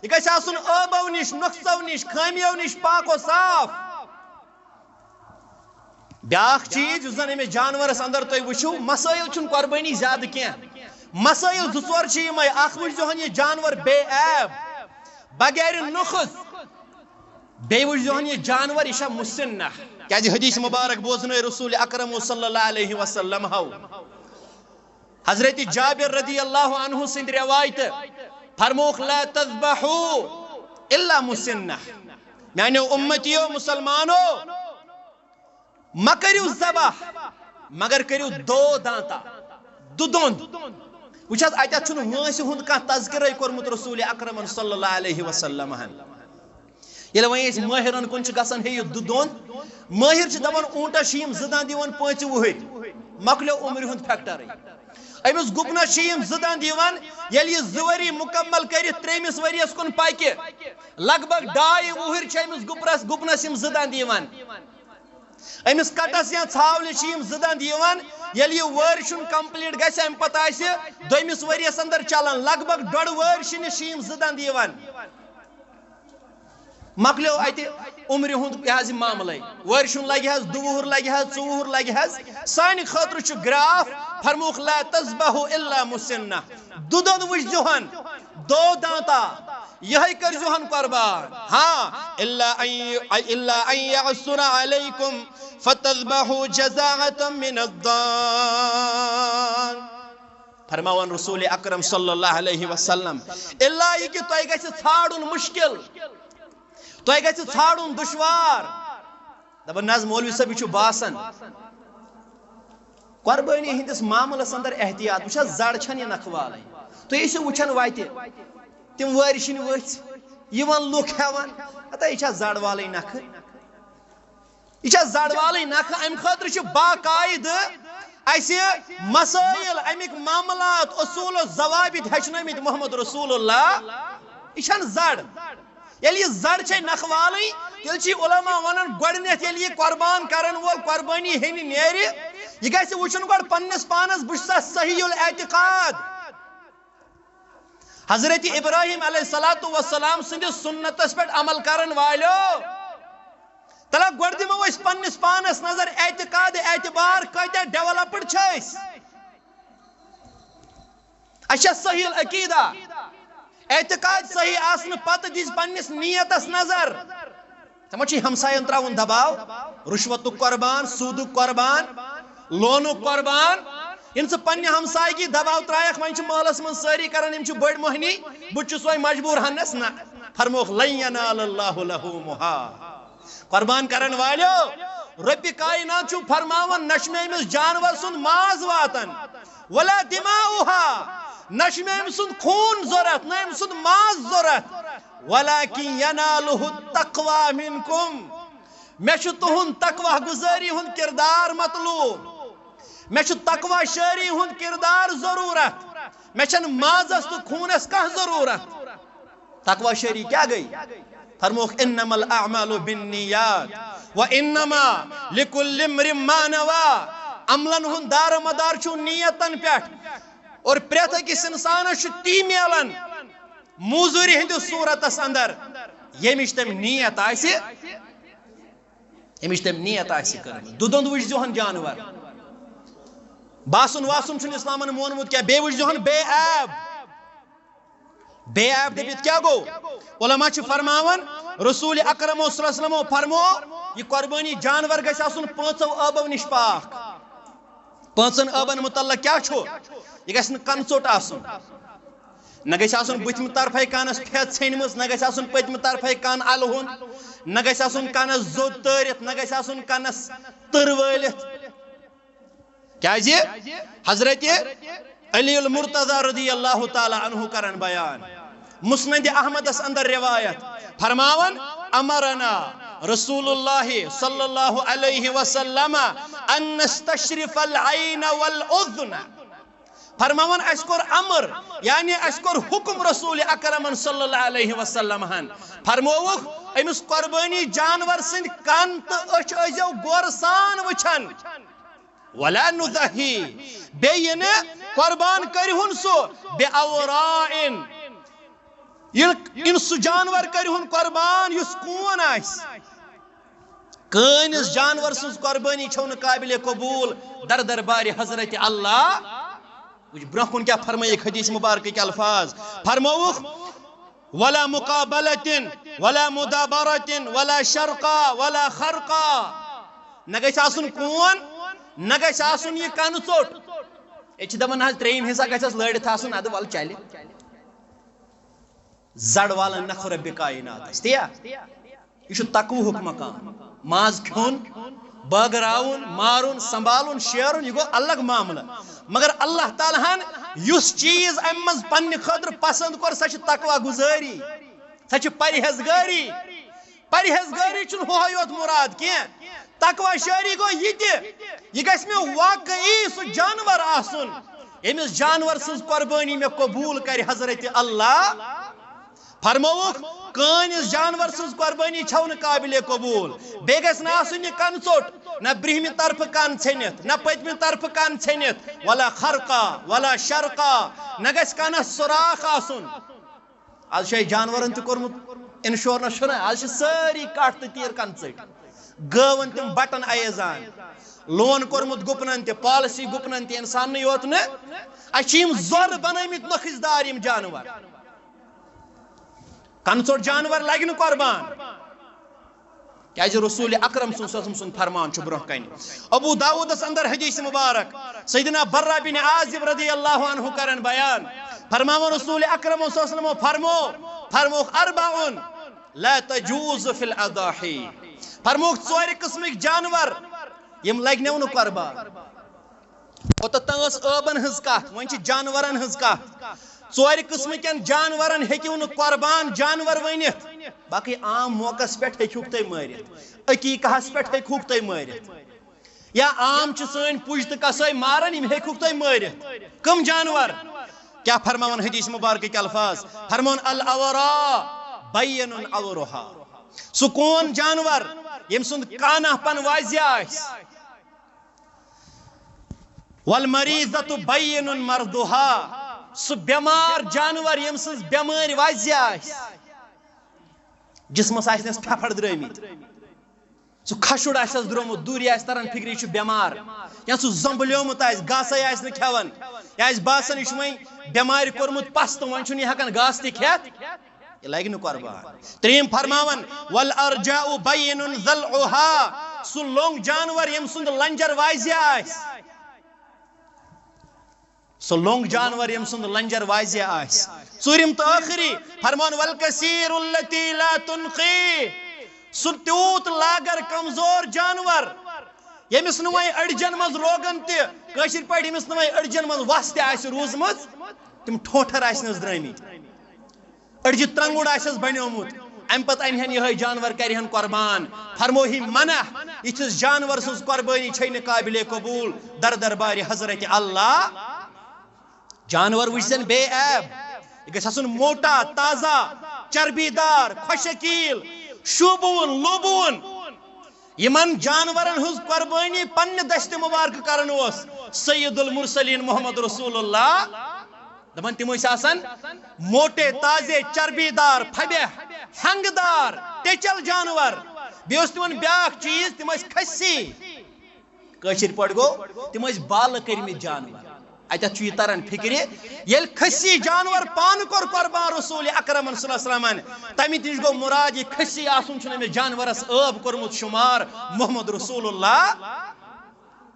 یہِ گژھِ آسُن عٲبو نِش، نۄقژو نِش، خٲمیو نِش پاک و صاف۔ بیٛاکھ چیٖز یُس زن أمِس جانورس اندر تُہۍ وٕچھِو، مسٲیل چھُنہٕ قۄربٲنی زیادٕ کینٛہہ۔ مسٲیل زٕ ژور چھِ یِمے، اکھ وٕچھزِہون یہِ جانور بے عیب، بغیر نۄقُژ، بیٚیہِ وٕچھزِہون یہِ جانور، یہِ چھا مسنہ؟ کیازِ حدیث مبارک بوزنٲے رسول اکرم صلی اللہ علیہ وسلم ہو۔ حضرت جابر رضی اللہ عنہ سٕنٛدِ روایتہٕ فرمووُکھ، "لا تذبحوا الا مسنہ"، میانیو امتیو مسلمانو، مہ کٔرِو ذبح، مگر کٔرِو دو دانتا، دُدوٚند۔ وٕچھ حظ، اتٮ۪تھ چھُنہٕ وٲنٛسہِ ہُنٛد کانٛہہ تذکرے کوٚرمُت رسول اکرمن صلی اللہ علیہ وسلم ہن۔ ییٚلہِ وۄنۍ أسۍ مٲہرن کُن چھِ گژھان، ہے، یہِ دُدوٚند، مٲہر چھِ دپان، اوٗنٹس چھِ یِم زٕ دند یِوان پانٛژِ وُہٕرۍ، مۄکلیو عمرِ ہُنٛد فیکٹرٕے۔ أمِس گُپنس چھِ یِم زٕ دند یِوان، ییٚلہِ یہِ زٕ ؤری مُکمل کٔرِتھ ترٛیٚیمِس ؤریَس کُن پکہِ، لگ بگ ڈاے وُہٕرۍ چھِ أمِس گُپرس، گُپنس یِم زٕ دند یِوان۔ أمِس کٹس یا ژھاولہِ چھِ یِم زٕ دند یِوان۔ ییٚلہِ یہِ ؤرشن کمپلیٹ گژھِ، امہِ پتہٕ آسہِ دوٚیمِس ؤریَس اندر چلان، لگ بگ ڈۄڈ ؤرشنِس چھِ یِم زٕ دند یِوان۔ مۄکلیو اتہِ عمرِ ہُنٛد یہِ حظ یہِ معاملے۔ ؤرۍ سُنٛد لگہِ حظ، دُوُہُر لگہِ حظ، ژوٚوُہُر لگہِ حظ، سانہِ خٲطرٕ چھُ گراف، فرمووُکھ، "لا تذبحوا الا مسنہ"۔ دُدوٚند وٕچھزِہون، دو دانتا، یِہوٚے کٔرزِہون قۄربان۔ ہاں، الا ان، الا ان یعسر علیکم فتذبحوا جذعة من الضان۔ فرماوان رسول اکرم صلی اللہ علیہ وسلم، الا یہِ کہِ تۄہہِ گژھِ ژھانڈُن مشکل، تۄہہِ گژھِ ژھانڈُن دشوار۔ دپان، نہ حظ مولوی صٲب، یہِ چھُ باسان قۄربٲنی ہٕنٛدِس معاملس اندر احتیاط۔ وٕچھ حظ، زڑ چھنہٕ یہِ نکھٕ والٕنۍ۔ تُہۍ ٲسِو وٕچھان وتہِ، تِم وٲرۍ شِنۍ ؤژھۍ، یِوان لُکھ ہٮ۪وان، ہتا یہِ چھا زڑ والٕنۍ نکھٕ؟ یہِ چھا زڑ والٕنۍ نکھٕ؟ امہِ خٲطرٕ چھِ باقاعدٕ اسہِ مسائل، امیِکۍ معاملات، اصول و ضوابط ہیٚچھنٲومٕتۍ محمد رسول اللہ۔ یہِ چھنہٕ زڑ۔ ییٚلہِ یہِ زڑ چھے نکھٕ والٕنۍ، تیٚلہِ چھِ علماء ونان، گۄڈٕنیتھ ییٚلہِ یہِ قۄربان کرن وول قۄربٲنی ہیٚنہِ نیرِ، یہِ گژھِ وٕچھُن گۄڈٕ پننِس پانس، بہٕ چھُسا صحیح الاعتقاد؟ حضرت ابراہیم علیہ الصلوۃ والسلام سٕنٛدِس سُنتس پٮ۪ٹھ عمل کرن والیو، تلا گۄڈٕ دِمو أسۍ پننِس پانس نظر، اعتقاد اعتبار کۭتیاہ ڈیولپڈ چھِ أسۍ؟ اچھا، صحیح العقیدہ، اعتقاد صحیح آسنہٕ پتہٕ دِژ پننِس نیتس نظر۔ ژےٚ ما چھُے ہمساین تراوُن دباو؟ رشوتُک قربان، سودُک قربان، لونُک قربان۔ ییٚلہِ ژٕ پننہِ ہمسایگی دباو ترایکھ، وۄنۍ چھِ محلس منٛز سٲری کران، یِم چھِ بٔڑۍ مۄہنی، بہٕ تہِ چھُس وۄنۍ مجبوٗر ہنس نہ۔ فرمووُکھ، "لن ینال اللہ لحومہا"۔ قربان کرن والیو، رۄبِ کائنات چھُ فرماوان، نہ چھُ مےٚ أمِس جانور سُنٛد ماز واتان، ولا دماؤہا، نہ چھُ مےٚ أمۍ سُنٛد خوٗن ضوٚرتھ، نہ أمۍ سُنٛد ماز ضوٚرتھ، ولکن ینالہ التقوی منکم، مےٚ چھُ تُہُنٛد تقوی گزٲری ہُنٛد کردار مطلوب، مےٚ چھُ تقوی شٲری ہُنٛد کردار ضروٗرت، مےٚ چھَنہٕ مازس تہٕ خوٗنس کانٛہہ ضروٗرت۔ تقوی شٲری کیٛاہ گٔے؟ فرمووُکھ، "انما الاعمال بالنیات و انما لکل امرئ ما نوی"۔ عملن ہُنٛد دار و مدار چھُ نیتن پٮ۪ٹھ، اور پرٛٮ۪تھ أکِس انسانس چھُ تی میلان موزوٗرِ ہٕنٛدِس صوٗرتس اندر، ییٚمِچ تٔمۍ نیت آسہِ، ییٚمِچ تٔمۍ نیت آسہِ کٔرمٕژ۔ دُدوٚند وٕچھزِہون جانور، باسُن واسُن چھُنہٕ اسلامن مونمُت کینٛہہ۔ بیٚیہِ وٕچھ زِہون بے عیب۔ بے عیب دٔپِتھ کیٛاہ گوٚو؟ علماء چھِ فرماوان، رسول اکرم صلی اللہ علیہ وسلم فرمو، یہِ قربٲنی جانور گژھِ آسُن پانٛژو عٲبو نِش پاک۔ پانٛژن عٲبن متعلق کیٛاہ چھُ؟ یہِ گژھِ نہٕ کنہٕ ژوٚٹ آسُن، نہ گژھِ آسُن بُتھمہِ طرفے کنس پھیٚتھ ژھیٚنمٕژ، نہ گژھِ آسُن پٔتمہِ طرفے کن الہُن، نہ گژھِ آسُن کنس زوٚد تٲرِتھ، نہ گژھِ آسُن کنس تٕر وٲلِتھ۔ کیازِ؟ حضرت علی المرتضی رضی اللہ تعالی عنہ کرن بیان، مسند احمدس اندر روایت، فرماوان، امرنا رسول اللہ صلی اللہ علیہ وسلم ان نستشرف العین والاذن۔ فرماوان، اسہِ کوٚر امر، یعنی اسہِ کوٚر حکم رسول اکرمن صلی اللہ علیہ وسلم ہن۔ فرمووُکھ، أمِس قربٲنی جانور سٕنٛدۍ کن تہٕ أچھ ٲسۍزیو غورٕ سان وٕچھان۔ ولا نضحی، بیٚیہِ نہٕ قربان کٔرِہُن سُہ بے اوراء، ییٚلہِ یِن سُہ جانور کٔرِہُن قربان یُس کون آسہِ۔ کٲنِس جانور سٕنٛز قربٲنی چھَو نہٕ قابل قبوٗل در دربارِ حضرت اللہ۔ وٕچھ برٛونٛہہ کُن کیٛاہ فرمٲیِکھ حدیث مبارکٕکۍ الفاظ۔ فرمووُکھ، ولا مقابلة ولا مدابرة ولا شرقا ولا خرقا۔ نہ گژھِ آسُن کون، نہ گژھِ آسُن یہِ کنہٕ ژوٚٹ۔ أسۍ چھِ دپان، نہ حظ، ترٛیٚیِم حصہ گژھٮ۪س لٲڑِتھ آسُن، اَدٕ وَلہٕ چلہِ۔ زڑ والن نکھٕ رۄبِ کائناتس، تیا؟ یہِ چھُ تقوہُک مقام۔ ماز کھیوٚن، بٲگراوُن، مارُن، سنبھالُن، شیرُن، یہِ گوٚو الگ معاملہٕ۔ مگر اللہ تعالیٰ ہن یُس چیٖز امہِ منٛز پننہِ خٲطرٕ پسند کوٚر، سۄ چھِ تقوی گُزٲری، سۄ چھِ پرہیزگٲری۔ پرہیزگٲری چھُنہٕ ہُہے یوت مُراد کینٛہہ۔ تقوی شٲری گوٚو یہِ تہِ، یہِ گژھِ مےٚ واقعی سُہ جانور آسُن، ییٚمِس جانور سٕنٛز قۄربٲنی مےٚ قبوٗل کرِ حضرت اللہ۔ فرمووُکھ، کٲنِس جانور سٕنٛز قۄربٲنی چھَو نہٕ قابل قبوٗل۔ بیٚیہِ گژھِ نہٕ آسُن یہِ کَنہٕ ژوٚٹ، نہ برٛنٛہمہِ طرفہٕ کَن ژھیٚنِتھ، نہ پٔتمہِ طرفہٕ کَن ژھیٚنِتھ، ولا خرقہ، ولا شرقہ، نہ گژھِ کَنَس سُراخ آسُن۔ از چھُ اَسہِ جانورن تہِ کوٚرمُت انشورنس، چھُنہ؟ از چھِ سٲری کٹھ تہٕ تیٖر کَنہٕ ژٔٹۍ۔ گٲوَن تِم بٹن ایزان، لون کوٚرمُت گُپنن تہِ، پالسی گُپنن تہِ، انساننٕے یوت نہٕ۔ اَسہِ چھِ یِم زۄرٕ بنٲومٕتۍ نۄخٕچ دار یِم جانور۔ کَنہٕ ژوٚٹ جانور لگہِ نہٕ قۄربان۔ کیازِ رسول اکرم صلی اللہ علیہ وسلم سُنٛد فرمان چھُ برونٛہہ کنہِ۔ ابو داؤدس اندر حدیث مبارک، سیدنا برا بن عازب رضی اللہ عنہ کرن بیان، فرماوان رسول اکرم صلی اللہ علیہ وسلم فرمو، فرموکھ، اربع لا تجوز فی الاضاحی، فرموکھ، ژورِ قٕسمٕکۍ جانور یِم لگنو نہٕ قۄربان۔ اوٚتتھ تام ٲس ٲبن ہٕنٛز کتھ، وۄنۍ چھِ جانورن ہٕنٛز کتھ۔ ژورِ قٕسمہٕ کٮ۪ن جانورن ہیٚکِو نہٕ قۄربان جانور ؤنِتھ، باقٕے عام موقعس پٮ۪ٹھ ہیٚکِوکھ تُہۍ مٲرِتھ، عقیٖقہس پٮ۪ٹھ ہیٚکِوکھ تُہۍ مٲرِتھ۔ یا عام چھِ سٲنۍ پُج تہٕ کسٲے ماران، یِم ہیٚکِوکھ تُہۍ مٲرِتھ۔ کٕم جانور؟ کیٛاہ فرماوان حدیث مبارکٕکۍ الفاظ؟ فرماوان، الاوراء بین اورها، سُہ کون جانور ییٚمۍ سُنٛد کانہ پن واضح آسہِ۔ والمریضة بین مرضها، سُہ بٮ۪مار جانور ییٚمۍ سٕنٛز بٮ۪مٲرۍ واضح آسہِ، جسمس آسہِ نس پھپھر درٲمٕتۍ، سُہ کھشُر آسٮ۪س درٛومُت، دوٗرِ آسہِ تران فِکرِ یہِ چھُ بٮ۪مار، یا سُہ زۄمبلیومُت آسہِ، گاسے آسہِ نہٕ کھٮ۪وان، یا آسہِ باسان یہِ چھُ وۄنۍ بٮ۪مارِ کوٚرمُت پس تہٕ وۄنۍ چھُنہٕ یہِ ہٮ۪کان گاسہٕ تہِ کھٮ۪تھ۔ یہِ لگہِ نہٕ قۄربان۔ ترٛیٚیِم فرماوان، والارجاء بین ضلعها، سُہ لوٚنٛگ جانور ییٚمۍ سُنٛد لنجر واضح آسہِ۔ سُہ لوٚنٛگ جانور ییٚمۍ سُنٛد لنجر واضح آسہِ۔ ژوٗرِم تہٕ ٲخری فرمان، والکثیر التی لا تنقی، سُہ تیوٗت لاگر کمزور جانور ییٚمِس نہٕ وۄنۍ أڈجن منٛز روغن تہِ، کٲشِر پٲٹھۍ ییٚمِس نہٕ وۄنۍ أڈجن منٛز وس تہِ آسہِ روٗزمٕژ، تِم ٹھونٛٹھر آسہِ نس درٛٲمٕتۍ۔ أڈجہِ ترٛنٛگُڑ آسٮ۪س بنیومُت، اَمہِ پتہٕ اَنہِ ہن یِہوٚے جانور، کرِ ہن قۄربان۔ فرموہی منع، یِتھِس جانور سٕنٛز قۄربٲنی چھے نہٕ قابل قبوٗل در دربارِ حضرت اللہ۔ جانور وٕچھ زن بے عیب، یہِ گژھِ آسُن موٹا، تازہ، چربی دار، خۄشکیٖل، شوٗبوُن، لوٗبوُن۔ یِمن جانورن ہٕنٛز قۄربٲنی پننہِ دستِ مبارکہٕ کران اوس سید المرسلین محمد رسول اللہ۔ دپان تِم ٲسۍ آسان موٹے، تازے، چربی دار، پھبہ، ہنگہٕ دار، ٹیچل جانور۔ بیٚیہِ اوس تِمن بیٛاکھ چیٖز، تِم ٲسۍ کھسی۔ کٲشِر پٲٹھۍ گوٚو، تِم ٲسۍ بالہٕ کٔرمٕتۍ جانور۔ اتٮ۪تھ چھُ یہِ تران فکرِ، ییٚلہِ کھٔسی جانور پانہٕ کوٚر قۄربان رسول اکرمن صلی اللہ علیہ وسلمن، تمہِ نِش گوٚو مراد، یہِ کھٔسی آسُن چھُنہٕ أمِس جانورس عٲب کوٚرمُت شُمار محمد رسول اللہ۔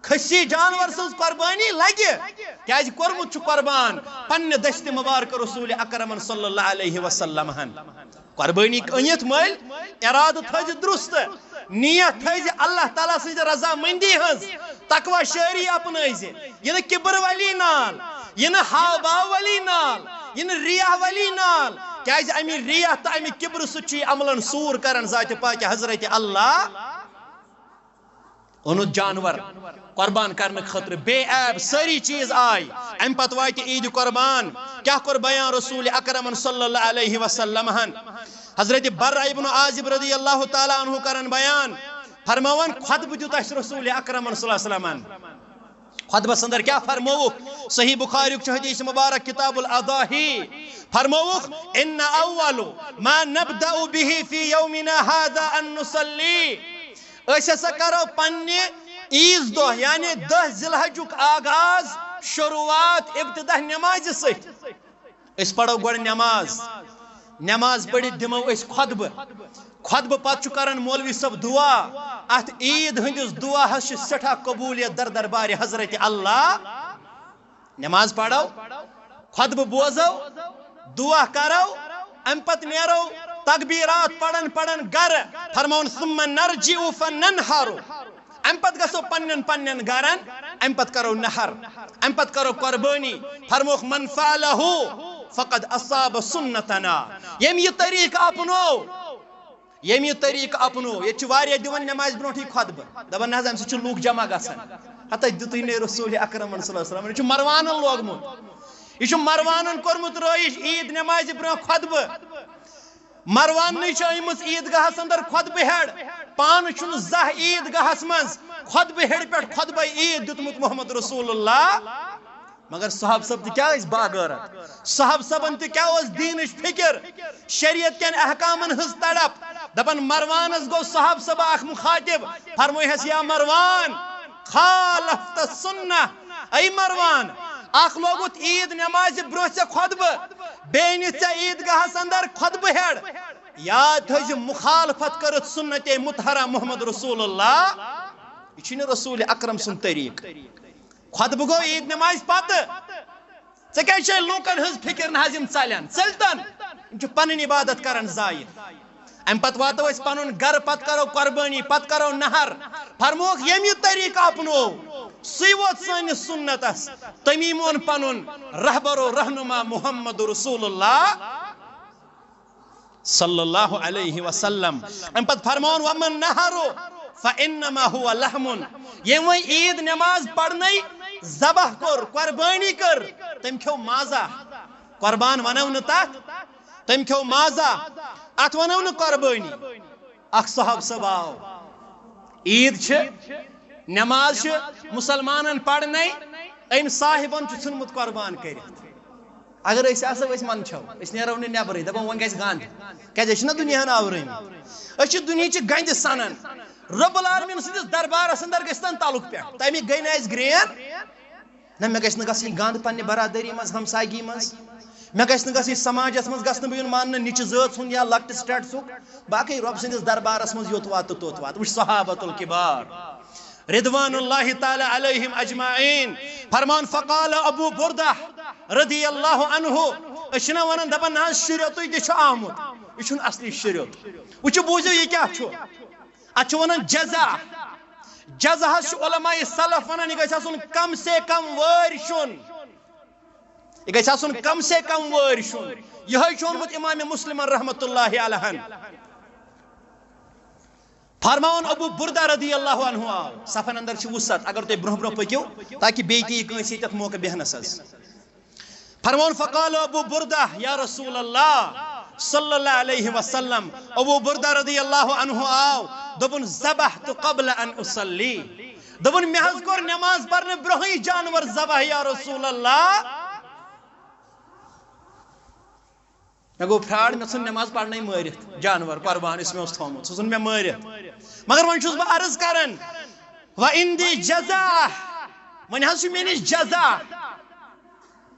کھٔسی جانور سٕنٛز قۄربٲنی لگہِ، کیازِ کوٚرمُت چھُ قۄربان پننہِ دستِ مبارک رسول اکرمن صلی اللہ علیہ وسلم ہن۔ قۄربٲنی أنِتھ مٔلۍ، ارادٕ تھٲیزِ درست، نیت تھٲیزِ اللہ تعالیٰ سٕنٛزِ رضامندی ہٕنٛز، تقوی شٲعری اپنٲیزِ، یہِ نہٕ کِبر ولی نال، یہِ نہٕ ہاو باو ولی نال، یہِ نہٕ ریاہ ولی نال، کیازِ امہِ ریاہ تہٕ امہِ کِبرٕ سۭتۍ چھُ یہِ عملن سوٗر کران ذاتِ پاکہِ حضرت اللہ۔ اوٚنُتھ جانور قۄربان کرنہٕ خٲطرٕ، بے عیب سٲری چیٖز آے۔ امہِ پتہٕ واتہِ عیٖد قۄربان۔ کیٛاہ کوٚر بیان رسول اکرمن صلی اللہ علیہ وسلم ہن؟ حضرت برہ ابن عازب رضی اللہ تعالیٰ عنہ کرن بیان، فرماوان، خطبہٕ دیُت اسہِ رسول اکرمن صلی اللہ علیہ وسلمن۔ خطبس اندر کیٛاہ فرمووُکھ؟ صحیح بخاریُک چھُ حدیث مبارک کتاب الاضاحی۔ فرمووُکھ، ان اول ما نبدأ به في يومنا هذا ان نصلي۔ أسۍ ہسا کرو پننہِ عیٖذ دۄہ، یعنی دَہ ذی الحجُک آغاز، شروعات، ابتدا نمازِ سۭتۍ۔ أسۍ پرو گۄڈٕ نماز، نماز پٔرِتھ دِمو أسۍ خطبہٕ۔ خطبہٕ پتہٕ چھُ کران مولوی صٲب دعا۔ اتھ عیٖد ہٕنٛدِس دعاہس چھِ سٮ۪ٹھاہ قبولیت در دربارِ حضرت اللہ۔ نماز پرو، خطبہٕ بوزو، دعا کرو، امہِ پتہٕ نیرو تکبیرات پران پران گرٕ، فرماوُن، ثم نرجع فننحر۔ امہِ پتہٕ گژھو پننٮ۪ن پننٮ۪ن گرن، امہِ پتہٕ کرو نحر، امہِ پتہٕ کرو قربٲنی۔ فرمووُکھ، من فعله فقد اصاب سنتنا۔ ییٚمۍ یہِ طریٖقہٕ اپنوو، ییٚمۍ یہِ طریٖقہٕ اپنوو، ییٚتہِ چھِ واریاہ دِوان نمازِ برونٛٹھٕے خطبہٕ، دپان، نہ حظ، امہِ سۭتۍ چھِ لوٗکھ جمع گژھان۔ ہتا دیُتُے نے رسول اکرمن صلی اللہ علیہ وسلم، یہِ چھُ مروانن لوگمُت، یہِ چھُ مروانن کوٚرمُت رٲیِش عیٖد نمازِ برونٛہہ خطبہٕ۔ مرواننٕے چھِ أنمٕژ عیٖدگاہس اندر خطبہٕ ہیٚڑ، پانہٕ چھُنہٕ زانٛہہ عیٖدگاہس منٛز خطبہٕ ہیٚڑِ پٮ۪ٹھ خطبہ عیٖد دیُتمُت محمد رسول اللہ۔ مگر صحابہٕ صٲب تہِ کیٛاہ ٲسۍ باغٲرت؟ صحابہٕ صٲبن تہِ کیٛاہ اوس دیٖنٕچ فکر، شریعت کٮ۪ن احکامن ہٕنٛز تڑپ؟ دپان، مروانس گوٚو صحابہٕ صٲب اکھ مخاطب، فرمٲے ہس، یا مروان، خالفت السنہ۔ اے مروان، اکھ لوگُت عیٖد نمازِ برونٛہہ ژےٚ خطبہٕ، بیٚیہِ نِتھ ژےٚ عیٖدگاہس اندر خطبہٕ ہیٚڑ۔ یاد تھٲیزِ، مخالفت کٔرٕتھ سنت مطہرہ محمد رسول اللہ۔ یہِ چھُنہٕ رسول اکرم سُنٛد طریٖقہٕ۔ خطبہٕ گوٚو عیٖد نمازِ پتہٕ۔ ژےٚ کیٛازِ چھے لوٗکن ہٕنٛز فکر نہ حظ؟ یِم ژلن، ژٔلۍتن۔ یِم چھِ پنٕنۍ عبادت کران ضایع۔ امہِ پتہٕ واتو أسۍ پنُن گرٕ، پتہٕ کرو قربٲنی، پتہٕ کرو نحر۔ فرمووُکھ، ییٚمۍ یہِ طریٖقہٕ اپنوو، سُے ووت سٲنِس سُنتس۔ تٔمی مون پنُن رہبر و رہنما محمد رسول اللہ۔ صلی اللہ علیہ وسلم۔ امہِ پتہٕ فرماوُن، ومن نحر فانما هو لحم۔ ییٚمۍ وۄنۍ عیٖد نماز پرنَے، ذبح کوٚر، قربٲنی کٔر، تٔمۍ کھیوٚو مازا۔ قربان ونو نہٕ تتھ، تٔمۍ کھیوٚو مازا، اتھ ونو نہٕ قربٲنی۔ اکھ صحابہٕ صٲب آو، عیٖد چھِ، نماز چھِ مسلمانن پرنَے، أمۍ صاحبن چھُ ژھُنمُت قربان کٔرِتھ۔ اگر أسۍ آسو، أسۍ منٛدچھو، أسۍ نیرو نہٕ نٮ۪برٕے، دَپو وۄنۍ گژھِ گنٛد، کیٛازِ أسۍ چھِنہ دُنیاہَن آورٲمٕتۍ۔ أسۍ چھِ دُنیہٕچہِ گنٛدِ سَنان۔ رۄب العالمیٖن سٕنٛدِس دربارَس اندر گژھِ تَن تَلُک پٮ۪ٹھ، تَمہِ گٔے نہٕ اَسہِ گرٛین۔ نہ، مےٚ گژھِ نہٕ گژھٕنۍ گنٛد پننہِ برادٔری منٛز، ہمسایگی منٛز۔ مےٚ گژھِ نہٕ گژھٕنۍ سماجَس منٛز، گژھٕ نہٕ بہٕ یُن ماننہٕ نِچہِ ذٲژ ہُنٛد یا لۄکٹہِ status ہُک۔ باقٕے رۄب سٕنٛدِس دربارَس منٛز یوٚت واتہٕ تہٕ توٚت واتہٕ۔ وٕچھ صحابۃ الکبار۔ رضوان اللہ تعالیٰ علیہم اجمعین۔ فرمان، فقال ابو بردہ رضی اللہ عنہ، أسۍ چھِنہ وَنان، دَپان، نہ حظ، شریعتٕے تہِ چھُ آمُت، یہِ چھُنہٕ اصلی شریعت۔ وٕچھِو، بوٗزِو، یہِ کیٛاہ چھُ۔ اَتھ چھِ وَنان جزع۔ جزعَس چھُ علماء سلف وَنان، یہِ گژھِ آسُن کم سے کم وٲرۍ شُن۔ یہِ گژھِ آسُن کم سے کم وٲرۍ شُن۔ یِہوٚے چھُ اوٚنمُت امام مسلمن رحمتہ اللہ علیہن۔ فرماوان ابو بردہ رضی اللہ عنہ آو، صفن اندر چھِ وسعت، اگر تُہۍ برونٛہہ برونٛہہ پٔکِو، تاکہِ بیٚیہِ تہِ یی کٲنٛسہِ ییٚتٮ۪تھ موقع بیٚہنس حظ۔ فرماوان، فقال ابو بردہ، یا رسول اللہ صلی اللہ علیہ وسلم، ابو بردہ رضی اللہ عنہ آو، دوٚپُن، ذبحت قبل ان اصلی، دوٚپُن، مےٚ حظ کوٚر نماز پرنہٕ برونٛہٕے جانور ذبح، یا رسول اللہ۔ مےٚ گوٚو فراڈ، مےٚ ژھُن نماز پرنَے مٲرِتھ، جانور قربان یُس مےٚ اوس تھوٚومُت، سُہ ژھُن مےٚ مٲرِتھ۔ مگر وۄنۍ چھُس بہٕ عرض کران، وعندی جزا، وۄنۍ حظ چھُ مےٚ نِش جزا۔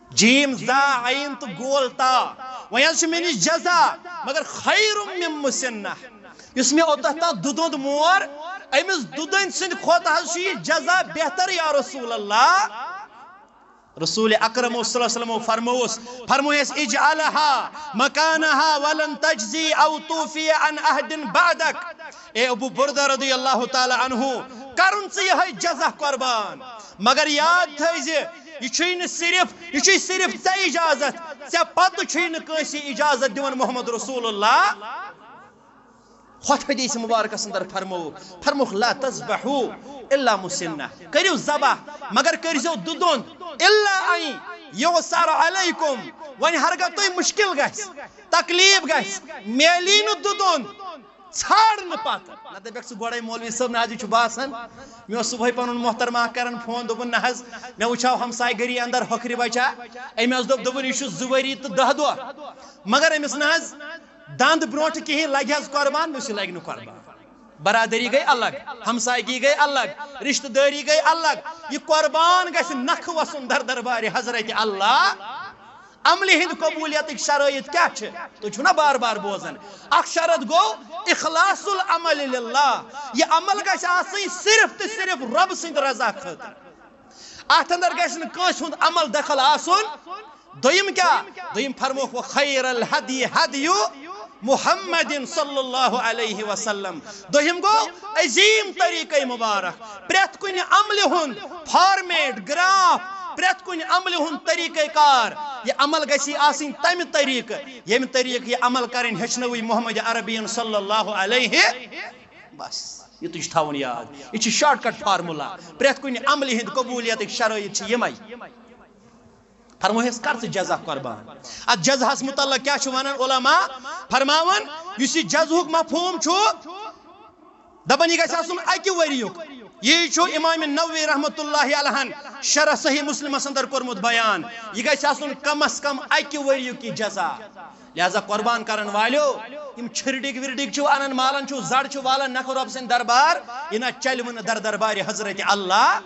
جیم زا عین تہٕ گول تا، وۄنۍ حظ چھُ مےٚ نِش جزا، مگر خیر من مسنہ۔ یُس مےٚ اوٚتتھ تام دُدوٚند مور، أمِس دُدٔنۍ سٕنٛدِ کھۄتہٕ حظ چھُ یہِ جزا بہتر یا رسول اللہ۔ رسول اکرم صلی اللہ علیہ وسلم فرموس، فرمویس، اجعلها مکانها ولن تجزی او توفی عن عہد بعدک۔ اے ابو بردہ رضی اللہ تعالی عنہ، کرُن ژٕ یہے جزا قربان، مگر یاد تھٲیزِ، یہِ چھُے نہٕ صرف، یہِ چھُے صرف ژےٚ اجازت، ژےٚ پتہٕ چھُے نہٕ کٲنٛسہِ اجازت دِوان محمد رسول اللہ۔ ہۄتھ حدیث مبارکس اندر فرموو، فرموکھ، لا تذبحوا الا مسنہ، کٔرِو ذبح، مگر کٔرزیو دُدوٚند، الا ان یعسر علیکم، وۄنۍ ہرگاہ تۄہہِ مشکل گژھِ، تکلیف گژھِ، میلی نہٕ دُدوٚند، ژھانڈ نہٕ پتہٕ۔ نہ دپکھ ژٕ گۄڈے، مولوی صٲب نہ حظ، یہِ چھُ باسان، مےٚ اوس صبحٲے پنُن محترمہ اکھ کران فون، دوٚپُن، نہ حظ، مےٚ وٕچھاو ہمسایہِ گٔری اندر ہۄکھرِ بچہ، أمۍ حظ دوٚپ، دوٚپُن، یہِ چھُ زٕ ؤری تہٕ دہ دۄہ، مگر أمِس نہ حظ دند برونٹھ کہین لگہِ حظ قربان، مےٚ ووٚنُس، یہِ لگہِ نہٕ قربان۔ برادری گٔے الگ، ہمسایگی گٔے الگ، رشتہٕ دٲری گٔے الگ۔ یہِ قربان گژھِ نکھٕ وسُن در دربارِ حضرت اللہ۔ عملہِ ہٕنٛدِ قبولیتٕکۍ شرٲیط کیٛاہ چھِ؟ تُہۍ چھِو نا بار بار بوزان؟ اکھ شرط گوٚو اخلاص العمل للہ، یہِ عمل گژھِ آسٕنۍ صرف تہٕ صرف رۄب سٕنٛدِ رضا خٲطرٕ۔ اتھ اندر گژھِ نہٕ کٲنٛسہِ ہُنٛد عمل دخل آسُن۔ دوٚیِم کیٛاہ؟ دوٚیِم فرموکھ، وخیر الہدی ہدی محمد صلی اللہ علیہ وسلم۔ دوٚیِم گوٚو عظیٖم طریٖقے مبارک، پرٛٮ۪تھ کُنہِ عملہِ ہُنٛد فارمیٹ، گراف، پرٛٮ۪تھ کُنہِ عملہِ ہُنٛد طریٖقہ کار۔ یہِ عمل گژھِ آسٕنۍ تمہِ طریٖقہٕ، ییٚمہِ طریٖقہٕ یہِ عمل کرٕنۍ ہیٚچھنٲوٕے محمد عربین صلی اللہ علیہ۔ بس، یہِ تُج تھاوُن یاد، یہِ چھُ شارٹ کٹ فارمولا۔ پرٛٮ۪تھ کُنہِ عملہِ ہٕنٛدۍ قبولیتٕکۍ شرٲیط چھِ یِمے۔ فرموہس، کر ژٕ جزا قربان۔ اتھ جزاہس متعلق کیٛاہ چھُ ونان علماء؟ فرماوان، یُس یہِ جزہُک مفہوم چھُ، دپان، یہِ گژھِ آسُن اکہِ ؤریُک۔ یی چھُ امام نووی رحمتہ اللہ علیہن شرح صحیح مسلمس اندر کوٚرمُت بیان۔ یہِ گژھِ آسُن کم از کم اکہِ ؤریُک یہِ جزا۔ لہذا قربان کرن والیو، یِم چھِرڈِگ وِرڈِگ چھِو انان، مالن چھِو، زڑ چھِو والان، نکھٕ رۄب سٕنٛدِ دربار، یہِ نہ چلہِ وُنہٕ در دربارِ حضرت اللہ۔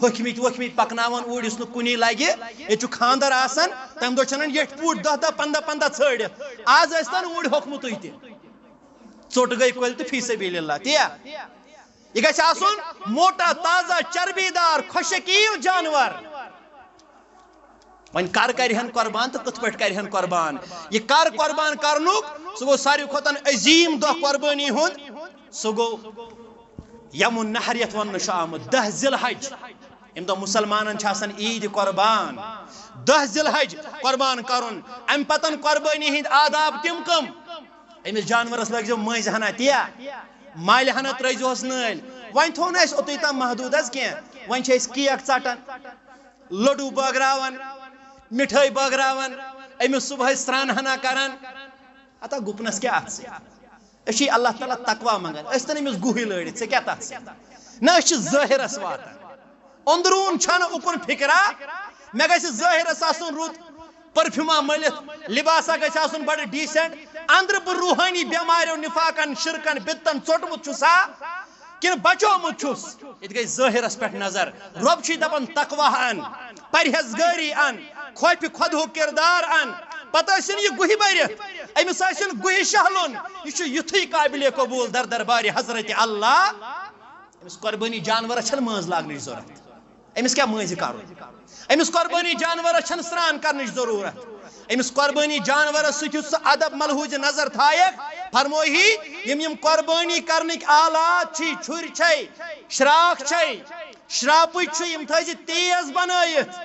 ہوٚکھمٕتۍ ووٚکھمٕتۍ پکناوان اوٗرۍ، یُس نہٕ کُنی لگہِ۔ ییٚتہِ چھُ خانٛدر آسان، تَمہِ دۄہ چھِ اَنان ییٚٹھۍ پوٗٹۍ دَہ دَہ پنٛداہ پنٛداہ ژھٲنٛڈِتھ۔ آز ٲسۍ تَن اوٗرۍ ہوٚکھمُتُے تہِ۔ ژوٚٹ گٔے کۄلہِ تہٕ فی سبیل اللہ، تی یا؟ یہِ گژھِ آسُن موٹا، تازہ، چربی دار، خۄشک یِیِو جانور۔ وۄنۍ کر کرِہن قربان تہٕ کِتھ پٲٹھۍ کرِہن قربان؟ یہِ کر قربان کرنُک، سُہ گوٚو ساروی کھۄتہٕ عظیٖم دۄہ قربٲنی ہُنٛد، سُہ گوٚو یوم النحر یتھ وننہٕ چھُ آمُت، دہ ذی الحج۔ ییٚمہِ دۄہ مُسلمانن چھِ آسان عیٖد قربان، دہ ذی الحج قربان کرُن۔ امہِ پتن قربٲنی ہٕنٛدۍ آداب کم کم؟ أمِس جانورس لٲگزیو مٔنٛزۍ ہنا تیا، مالہِ ہنا ترٲیزیوس نٲلۍ۔ وۄنۍ تھوٚو نہٕ اَسہِ اوٚتُے تام محدوٗد حظ کینٛہہ، وۄنۍ چھِ أسۍ کیک ژٹان، لڈوٗ بٲگراوان، مِٹھٲے بٲگراوان، أمِس صبحٲے سرٛان ہنا کران۔ ہتا گُپنس کیٛاہ اتھ سۭتۍ؟ أسۍ چھِ اللہ تعالیٰ تقوا منٛگان، أسۍ تن أمِس گُہٕے لٲڑِتھ، ژےٚ کیٛاہ تتھ سۭتۍ؟ نہ، أسۍ چھِ ظٲہرس واتان، أنٛدروٗن چھنہٕ اُکُن فِکرا۔ مےٚ گژھِ ظٲہرس آسُن رُت پٔرفیوٗما مٔلِتھ، لباسا گژھِ آسُن بڑٕ ڈیٖسنٹ، أنٛدرٕ بہٕ روحٲنی بٮ۪ماریو، نفاقن، شرکن، بدتن ژوٚٹمُت چھُسا کِنہٕ بچومُت چھُس؟ ییٚتہِ گٔے ظٲہرس پٮ۪ٹھ نظر۔ رۄب چھُے دپان، تقوا ان، پرہیزگٲری ان، خوفِ خۄدہُک کردار ان۔ پتہٕ ٲسِن یہِ گُہہِ بٔرِتھ، أمِس ٲسِن گُہہِ شہلُن۔ یہِ چھُ یُتھُے قابلِ قبوٗل در دربارِ حضرت اللہ۔ أمِس قۄربٲنی جانورس چھنہٕ مٲنٛز لاگنٕچ ضروٗرت۔ أمِس کیٛاہ مٲنٛزِ کرُن؟ أمِس قۄربٲنی جانورس چھنہٕ سرٛان کرنٕچ ضروٗرت۔ أمِس قۄربٲنی جانورس سۭتۍ یُس سُہ ادب ملحوٗظ نظر تھایکھ، فرمٲیی، یِم یِم قۄربٲنی کرنٕکۍ آلات چھِ، چھُرۍ چھے، شراکھ چھے، شراپٕچ چھُ، یِم تھٲیزِ تیز بنٲیِتھ۔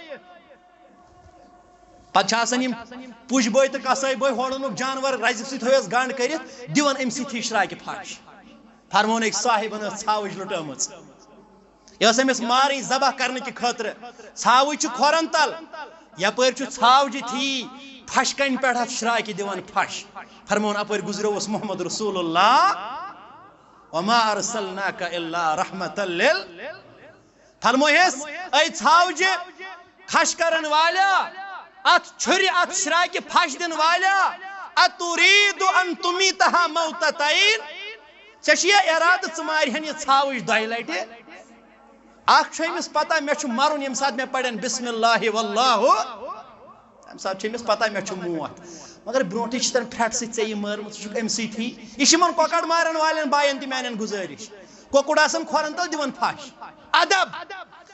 پتہٕ چھِ آسان یِم پُج بٲے تہٕ قصٲے بٲے، ہورٕ اوٚنُکھ جانور، رزِ سۭتۍ تھٲوِس گنڈ کٔرِتھ، دِوان أمۍ سٕے شراکہِ پھش۔ فرموونٕکۍ صاحبن ٲس ژھاوٕج لُٹٲمٕژ۔ یہِ ٲس أمِس مارٕنۍ ذبح کرنہٕ کہِ خٲطرٕ۔ ژھاوٕج چھِ کھۄرن تل، یپٲرۍ چھُ ژھاوجہِ تھی پھش کنہِ پٮ۪ٹھ اتھ شراکہِ دِوان پھش۔ فرموون، اپٲرۍ گُزریوس محمد رسول اللہ، وما ارسلناک الا رحمتا لل۔ فرموہس، اے ژھاوجہِ کھش کرن والیا، اتھ چھُرِ، اتھ شراکہِ پھش دِن والیا، اترید ان تمیتہا موتتین؟ ژےٚ چھُیا ارادٕ ژٕ مارِہن یہِ ژھاوٕج دۄیہِ لٹہِ؟ اکھ چھُ أمِس پتہ مےٚ چھُ مرُن ییٚمہِ ساتہٕ مےٚ پرن بسم اللہ واللہ، تمہِ ساتہٕ چھُ أمِس پتہ مےٚ چھُ موت۔ مگر برونٹھٕے چھِ تٔمۍ پھرٛٹھ سۭتۍ ژےٚ یہِ مٲرمٕژ، ژٕ چھُکھ أمۍ سٕے۔ یہِ چھِ یِمن کۄکر مارن والٮ۪ن باین تہِ میانٮ۪ن گُزٲرِش۔ کۄکُر آسن کھۄرن تل دِوان پھش۔ ادب،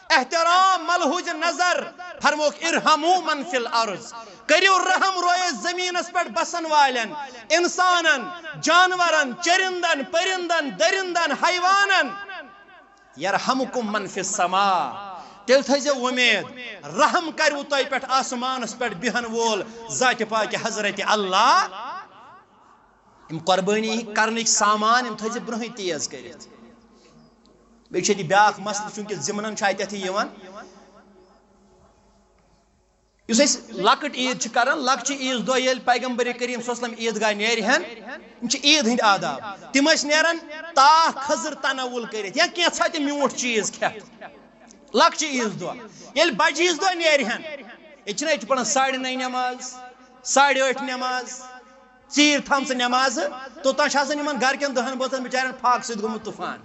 احترام، ملحوظ نظر، فرموکھ ارحموا من فی الارض، کٔرِو رحم رویس زمینس پٮ۪ٹھ بسن والٮ۪ن، انسانن، جانورن، چرندن، پرندن، درندن، حیوانن۔ یرحمکم من فی السماء۔ تیٚلہِ تھٲیزیو وۄمید، رحم کروٕ تۄہہِ پٮ۪ٹھ آسمانس پٮ۪ٹھ بیہن وول ذاتِ پاکہِ حضرت اللہ۔ یِم قۄربٲنی کرنٕکۍ سامان، یِم تھٲیزِ برونٛہٕے تیز کٔرِتھ۔ بیٚیہِ چھُ ییٚتہِ بیٛاکھ مسلہٕ، چوٗنٛکہِ ضِمنن چھُ اَتٮ۪تھٕے یِوان۔ یُس أسۍ لۄکٕٹ عیٖد چھِ کران، لۄکچہِ عیٖذ دۄہ ییٚلہِ پیغمبر کریم صلی اللہ علیہ وسلم عیٖد گاہ نیرِ ہن، یِم چھِ عیٖد ہٕنٛدۍ آداب۔ تِم ٲسۍ نیران تاکھ کھٔزٕر تناوُل کٔرِتھ یا کینٛژھا تہِ میوٗٹھ چیٖز کھٮ۪تھ۔ لۄکچہِ عیٖذ دۄہ ییٚلہِ بجہِ عیٖذ دۄہ نیرِ ہن، ییٚتہِ چھِنہ، ییٚتہِ چھِ پران ساڑِ نَیہِ نٮ۪ماز، ساڑِ ٲٹھِ نٮ۪ماز، ژیٖرۍ تھامژٕ نٮ۪مازٕ، توٚتام چھِ آسان یِمن گرِکٮ۪ن دَہن بٲژن بِچارٮ۪ن فاقہٕ سۭتۍ گوٚمُت طوٗفان۔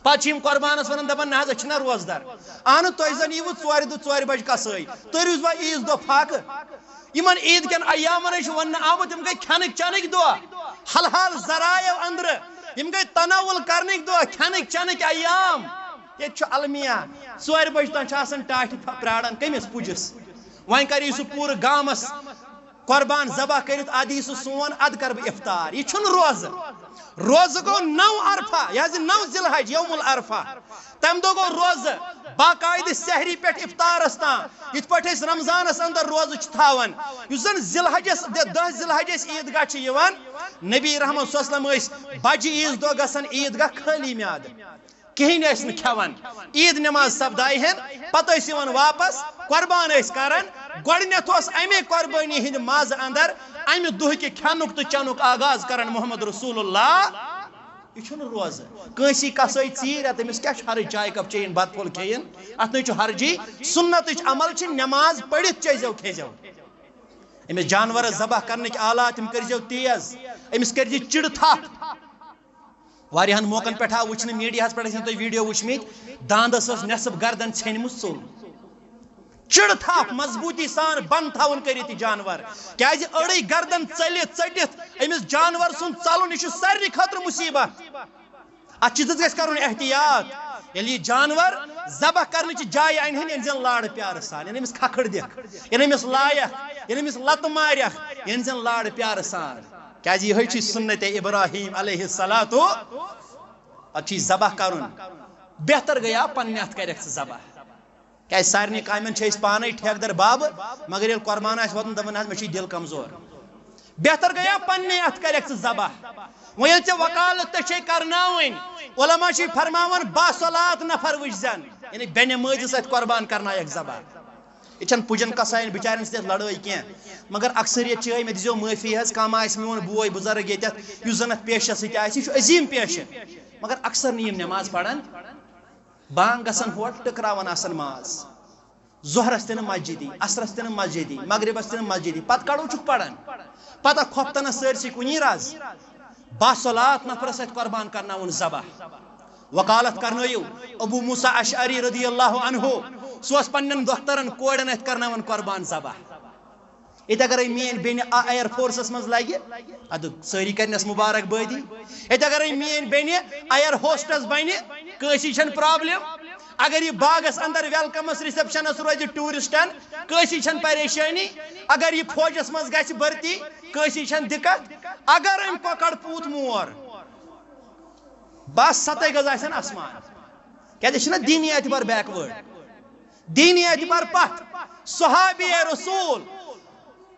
پتہٕ چھِ یِم قۄربانس ونان، دپان، نہ حظ، أسۍ چھِنہ روزدار۔ اہنُو، تُہۍ زن یِیوٕ ژورِ دۄہ ژورِ بجہِ قصٲے، تُہۍ روٗزوا عیٖذ دۄہ فاقہٕ؟ یِمن عیٖد کٮ۪ن ایامن چھُ وننہٕ آمُت، یِم گٔے کھٮ۪نٕکۍ چٮ۪نٕکۍ دۄہ، حلحال ذرایعو أنٛدرٕ، یِم گٔے تناول کرنٕکۍ دۄہ، کھٮ۪نٕکۍ چٮ۪نٕکۍ ایام۔ ییٚتہِ چھُ المیہ، ژورِ بجہِ تام چھُ آسان ٹاٹھہِ پھ-، پراران کٔمِس؟ پُجِس۔ وۄنۍ کرِ یہِ سُہ پوٗرٕ گامس قۄربان ذبح کٔرِتھ، ادٕ یہِ سُہ سون، ادٕ کرٕ بہٕ افطار۔ یہِ چھُنہٕ روزٕ۔ روزٕ گوٚو نو عرفہ، یہِ حظ یہِ نو ذی الحج، یوم العرفہ۔ تمہِ دۄہ گوٚو روزٕ، باقاعدٕ سحری پٮ۪ٹھ افطارس تام، یِتھ پٲٹھۍ أسۍ رمضانس اندر روزٕ چھِ تھاوان۔ یُس زن ذی الحجس، دہ ذی الحج أسۍ عیٖد گاہ چھِ یِوان، نبی رحمت صلی اللہ علیہ وسلم ٲسۍ بجہِ عیٖذ دۄہ گژھان عیٖد گاہ خٲلی میادٕ۔ کِہیٖنۍ ٲسۍ نہٕ کھٮ۪وان۔ عیٖد نٮ۪ماز سپدایہِ ہن، پتہٕ ٲسۍ یِوان واپس، قۄربان ٲسۍ کران۔ گۄڈٕنٮ۪تھ اوس امے قۄربٲنی ہٕنٛدِ مازٕ اندر امہِ دۄہکہِ کھٮ۪نُک تہٕ چٮ۪نُک آغاز کران محمد رسول اللہ۔ یہِ چھُنہٕ روزٕ۔ کٲنٛسی کسٲے ژیٖرۍ، تٔمِس کیٛاہ چھُ حرج چایہِ کپ چیٚیِن، بتہٕ پھوٚل کھیٚیِن؟ اتھ نَے چھُ حرجی۔ سُنتٕچ عمل چھِ نٮ۪ماز پٔرِتھ چیٚزیو کھیٚزیو۔ أمِس جانورس ذبح کرنٕکۍ آلات، تِم کٔرۍزیو تیز، أمِس کٔرۍزِ چِڑٕ تھپھ۔ واریاہن موقعن پٮ۪ٹھ آو وٕچھنہٕ، میٖڈیاہس پٮ۪ٹھ ٲسِو تُہۍ ویٖڈیو وٕچھمٕتۍ، داندس ٲس نٮ۪صٕف گردن ژھیٚنمٕژ ژوٚل۔ چِڑٕ تھپھ، مضبوٗطی سان بنٛد تھاوُن کٔرِتھ یہِ جانور، کیازِ أڑٕے گردن ژٔلِتھ ژٔٹِتھ أمِس جانور سُنٛد ژلُن، یہِ چھُ سارنٕے خٲطرٕ مُصیبت۔ اتھ چیٖزس گژھِ کرُن احتیاط۔ ییٚلہِ یہِ جانور ذبح کرنہٕ چہِ جایہِ انہِ ہن، أنۍ زٮ۪ن لاڑٕ پیارٕ سان، ییٚلہِ أمِس کھکھٕر دِکھ، ییٚلہِ أمِس لایکھ، ییٚلہِ أمِس لتہٕ مارٮ۪کھ، أنۍ زٮ۪ن لاڑٕ پیارٕ سان۔ کیازِ یِہوٚے چھُ سُنتِ ابراہیم علیہ الصلوۃ۔ پتہٕ چھُ یہِ ذبح کرُن۔ بہتر گٔیا پننہِ اتھٕ کرٮ۪کھ ژٕ ذبح۔ کیازِ سارنٕے کامٮ۪ن چھِ أسۍ پانے ٹھیکہٕ در بابہٕ، مگر ییٚلہِ قۄربان آسہِ واتُن، دپان، نہ حظ، مےٚ چھُ یہِ دِل کمزور۔ بہتر گٔیا پننہِ اتھٕ کرٮ۪کھ ژٕ ذبح۔ وۄنۍ ییٚلہِ ژےٚ وکالت تہِ چھے کرناوٕنۍ، علماء چھِ فرماوان، باصلات نفر وٕچھ زن، یعنی بے نمٲزِس اتھِ قۄربان کرنایکھ ذبح۔ یہِ چھَنہٕ پُجن کساین بِچارٮ۪ن سۭتۍ لڑٲے کینٛہہ، مگر اکثریت چھِ، مےٚ دیٖزیو معٲفی حظ، کم آسہِ میون بوے بُزرگ ییٚتٮ۪تھ، یُس زن اتھ پیشس سۭتۍ آسہِ، یہِ چھُ عظیٖم پیشہٕ، مگر اکثر نہٕ یِم نٮ۪ماز پران۔ بانگ گژھان ہورٕ، ٹکراوان آسان ماز۔ ظہرس تہِ نہٕ مسجدی، عصرس تہِ نہٕ مسجدی، مغربس تہِ نہٕ مسجدی، پتہٕ کڑو چھُکھ پران۔ پتہ کھۄپتنس سٲرسٕے کُنی رز۔ باصلات نفرس اتھِ قۄربان کرناوُن ذبح۔ وکالت کرنٲیِو ابو موسیٰ اشعری رضی اللہ عنہ، سُہ اوس پننٮ۪ن دۄخترن کورٮ۪ن اتھِ کرناوان قۄربان ذبح۔ ییٚتہِ اگرے میٲنۍ بیٚنہِ آ-، ایئر فورسس منٛز لگہِ، ادٕ سٲری کرنس مبارک بٲدی۔ ییٚتہِ اگرے میٲنۍ بیٚنہِ ایئر ہوسٹس بنہِ، کٲنٛسی چھنہٕ پرابلم۔ اگر یہِ باغس اندر ویلکمس ریسپشنس روزِ ٹوٗرسٹن، کٲنٛسی چھنہٕ پریشٲنی۔ اگر یہِ فوجس منٛز گژھِ بھرتی، کٲنٛسی چھنہٕ دِقت۔ اگر أمۍ کۄکر پوٗت مور، بس ستَے گٔژھ آسن آسمان۔ کیازِ أسۍ چھِنہ دیٖنی اعتبار بیکوٲرڈ۔ دیٖنی اعتبار پتھ۔ صحابی رسول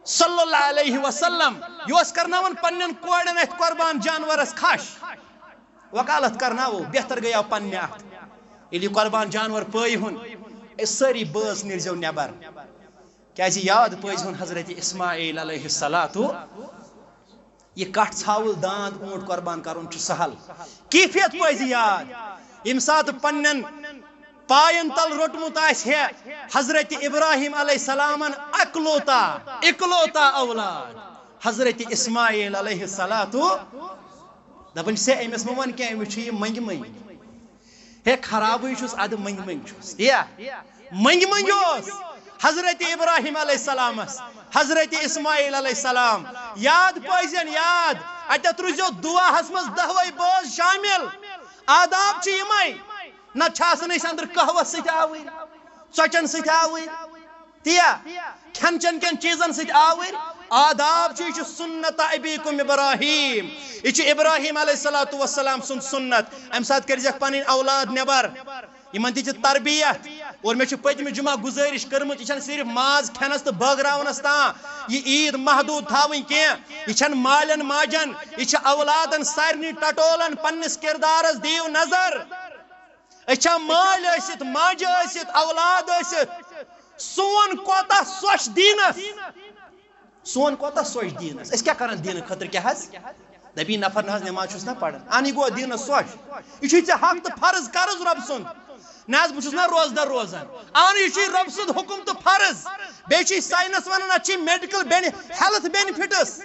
صلی اللہ علیہ وسلم یہِ اوس کرناوان پننٮ۪ن کورٮ۪ن اتھِ قۄربان جانورس کھش۔ وکالت کرناوو، بہتر گٔیاو پننہِ اتھٕ۔ ییٚلہِ یہِ قۄربان جانور پٲیہِ ہُن، أسۍ سٲری بٲژ نیٖرزیو نٮ۪بر۔ کیازِ یاد پٲیزِ ہُن حضرت اسماعیل علیہ الصلوۃ۔ یہِ کٹھ ژھاوُل داند اونٹ قۄربان کرُن چھُ سہل۔ کیفیت پٲیزِ یاد، ییٚمہِ ساتہٕ پننٮ۪ن پاین تل روٚٹمُت آسہِ ہے حضرت ابراہیم علیہ السلامن اکلوتا، اکلوتا اولاد حضرت اسماعیل علیہ الصلوۃ۔ دپان چھِ سے أمِس مہ وَن کینٛہہ، أمِس چھُ یہِ مٔنٛگۍ مٔنٛگۍ۔ ہے خرابٕے چھُس، ادٕ مٔنٛگۍ مٔنٛگۍ چھُس۔ تیا مٔنٛگۍ مٔنٛگۍ اوس حضرت ابراہیم علیہ السلامس، حضرت اسماعیل علیہ السلام۔ یاد پٲزٮ۪ن یاد، اتٮ۪تھ روٗزیو دُعاہس منٛز دہوے بٲژ شامل۔ آداب چھِ یِمے۔ نتہٕ چھِ آسان أسۍ أنٛدرٕ قہوس سۭتۍ آوٕرۍ، ژۄچن سۭتۍ آوٕرۍ، تیا کھٮ۪ن چٮ۪ن کٮ۪ن چیٖزن سۭتۍ آوٕرۍ۔ آداب چھُ، یہِ چھُ سنت ابیکم ابراہیم۔ یہِ چھُ ابراہیم علیہ الصلوۃ والسلام سُنٛد سنت۔ امہِ ساتہٕ کٔرزٮ۪کھ پنٕنۍ اولاد نٮ۪بر، یِمن تہِ چھِ تربیت۔ اور مےٚ چھِ پٔتمہِ جمعہ گزٲرِش کٔرمٕژ، یہِ چھَنہٕ صرف ماز کھٮ۪نس تہٕ بٲگراونس تام یہِ عید محدود تھاوٕنۍ کینٛہہ۔ یہِ چھَنہٕ مالٮ۪ن ماجن، یہِ چھِ اولادن سارنٕے ٹٹولن۔ پننِس کردارس دِیِو نظر۔ أسۍ چھا مٲلۍ ٲسِتھ، ماجہِ ٲسِتھ، اولاد ٲسِتھ، سون کوتاہ سۄچھ دیٖنس؟ سون کوتاہ سۄچھ دیٖنس؟ أسۍ کیٛاہ کران دیٖنہٕ خٲطرٕ؟ کیٛاہ حظ؟ دپی نفر نہ حظ نماز چھُس نہ پران۔ اہن، یہِ گوٚو دیٖنس سۄچھ۔ یہِ چھُے ژےٚ حق تہٕ فرض قرض رۄب سُنٛد۔ نہ حظ، بہٕ چھُس نہ روزدر روزان۔ اہن، یہِ چھُے رۄب سُنٛد حُکم تہٕ فرض۔ بیٚیہِ چھُے ساینس ونان، اتھ چھِ میڈیکل بینہِ-، ہیلتھ بینیفٹس۔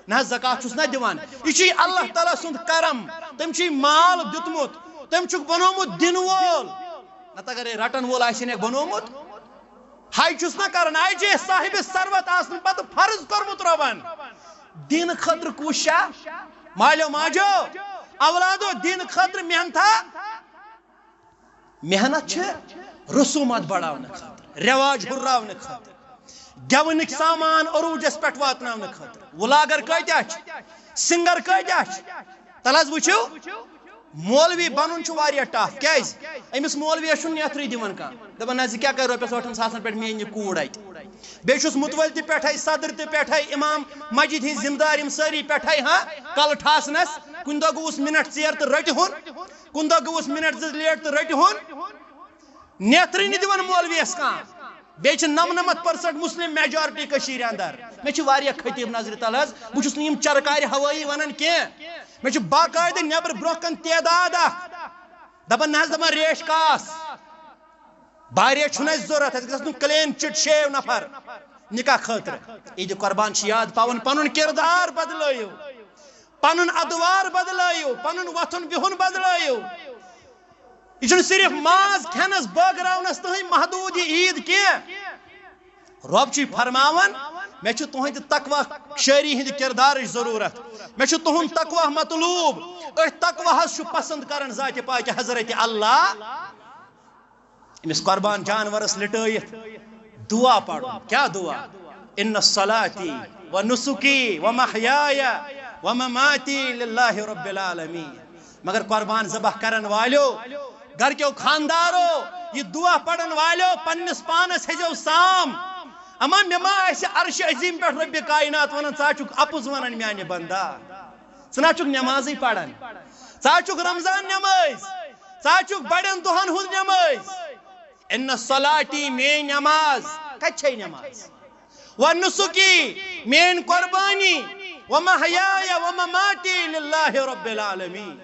نہ حظ، زکوٰۃ چھُس نہ دِوان۔ یہِ چھُے اللہ تعالیٰ سُنٛد کرم۔ تٔمۍ چھُے مال دیُتمُت، تٔمۍ چھُکھ بنومُت دِنہٕ وول۔ نتہٕ اگرے رٹن وول آسہِ ہنکھ بنومُت۔ حج چھُس نہ کران، حج چھُ صاحب ثروت آسنہٕ پتہٕ فرض کوٚرمُت رۄبن۔ دِنہٕ خٲطرٕ کوٗشا؟ مالیو ماجو، اولادو، دِنہٕ خٲطرٕ محنتھا؟ محنت چھِ رسومات بڑاونہٕ خٲطرٕ، رواج ہُرراونہٕ خٲطرٕ، گٮ۪ونٕکۍ سامان عروٗجس پٮ۪ٹھ واتناونہٕ خٲطرٕ۔ ولاگر کۭتیاہ چھِ؟ سنگر کۭتیاہ چھِ؟ تَلہٕ حظ وٕچھِو، مولوی بنُن چھُ واریاہ ٹف۔ کیازِ؟ أمِس مولویس چھُنہٕ نیتھرٕے دِوان کانٛہہ۔ دپان، نہ، ژٕ کیٛاہ کرِ رۄپیس ٲٹھن ساسن پٮ۪ٹھ میٛٲنۍ یہِ کوٗر اتہِ؟ بیٚیہِ چھُس متول تہِ پٮ۪ٹھے، صدر تہِ پٮ۪ٹھے، امام مسجد ہٕنٛدۍ ذمہٕ دار، یِم سٲری پٮ۪ٹھے، ہاں، کلہٕ ٹھاسنس، کُنہِ دۄہ گوٚوُس منٹ ژیر تہٕ رٔٹہِ ہُن، کُنہِ دۄہ گوٚوُس منٹ زٕ لیٹ تہٕ رٔٹہِ ہُن۔ نیترٕے نہٕ دِوان مولویس کانٛہہ۔ بیٚیہِ چھِ نَمنَمَتھ پٔرسنٹ مسلم میجارٹی کٔشیٖرِ اندر۔ مےٚ چھِ واریاہ خطیب نظرِ تل حظ، بہٕ چھُس نہٕ یِم چرکارِ ہوٲیی ونان کینٛہہ۔ مےٚ چھُ باقاعدٕ نیبرٕ برونٛہہ کَنہِ تعداد اکھ۔ دپان نہ حظ، دپان ریش کاس۔ باریش چھُنہٕ اَسہِ ضوٚرتھ، اَسہِ گژھِ آسُن کلین چِٹ شیو نفر نکاح خٲطرٕ۔ عیٖدِ قربان چھِ یاد پاوان، پنُن کردار بدلٲیِو، پنُن ادوار بدلٲیِو، پنُن وۄتھُن بِہُن بدلٲیِو۔ یہِ چھُنہٕ صرف ماز کھٮ۪نس بٲگراونس تام محدوٗد یہِ عیٖد کینٛہہ۔ رۄب چھُے فرماوان، مےٚ چھُ تُہنٛدِ تقوی شٲعری ہٕنٛدِ کردارٕچ ضروٗرت، مےٚ چھُ تُہُنٛد تقوی مطلوب۔ أتھۍ تقواہس چھُ پسند کران ذاتِ پاکہِ حضرت اللہ۔ أمِس قربان جانورس لٹٲیِتھ دعا پرُن۔ کیٛاہ دعا؟ ان صلاتی و نسکی و محیایا و مماتی للہ رب العالمین۔ مگر قربان ذبح کرن والیو، گرکیو خاندارو، یہِ دعا پرن والیو، پننِس پانس ہیزیو سام۔ اما مےٚ ما آسہِ عرشِ عظیم پٮ۪ٹھ رۄبِ کائنات ونان، ژٕ ہا چھُکھ اپُز ونان میانہِ بندا، ژٕ نہ چھُکھ نمازٕے پران، ژٕ ہا چھُکھ رمضان نمٲز، ژٕ ہا چھُکھ بڑٮ۪ن دۄہن ہُنٛد نمٲز۔ ان صلاتی، میٲنۍ نماز۔ کتہِ چھے نماز؟ و نسکی، میٲنۍ قربانی۔ و محیایا و مماتی للہ رب العالمین۔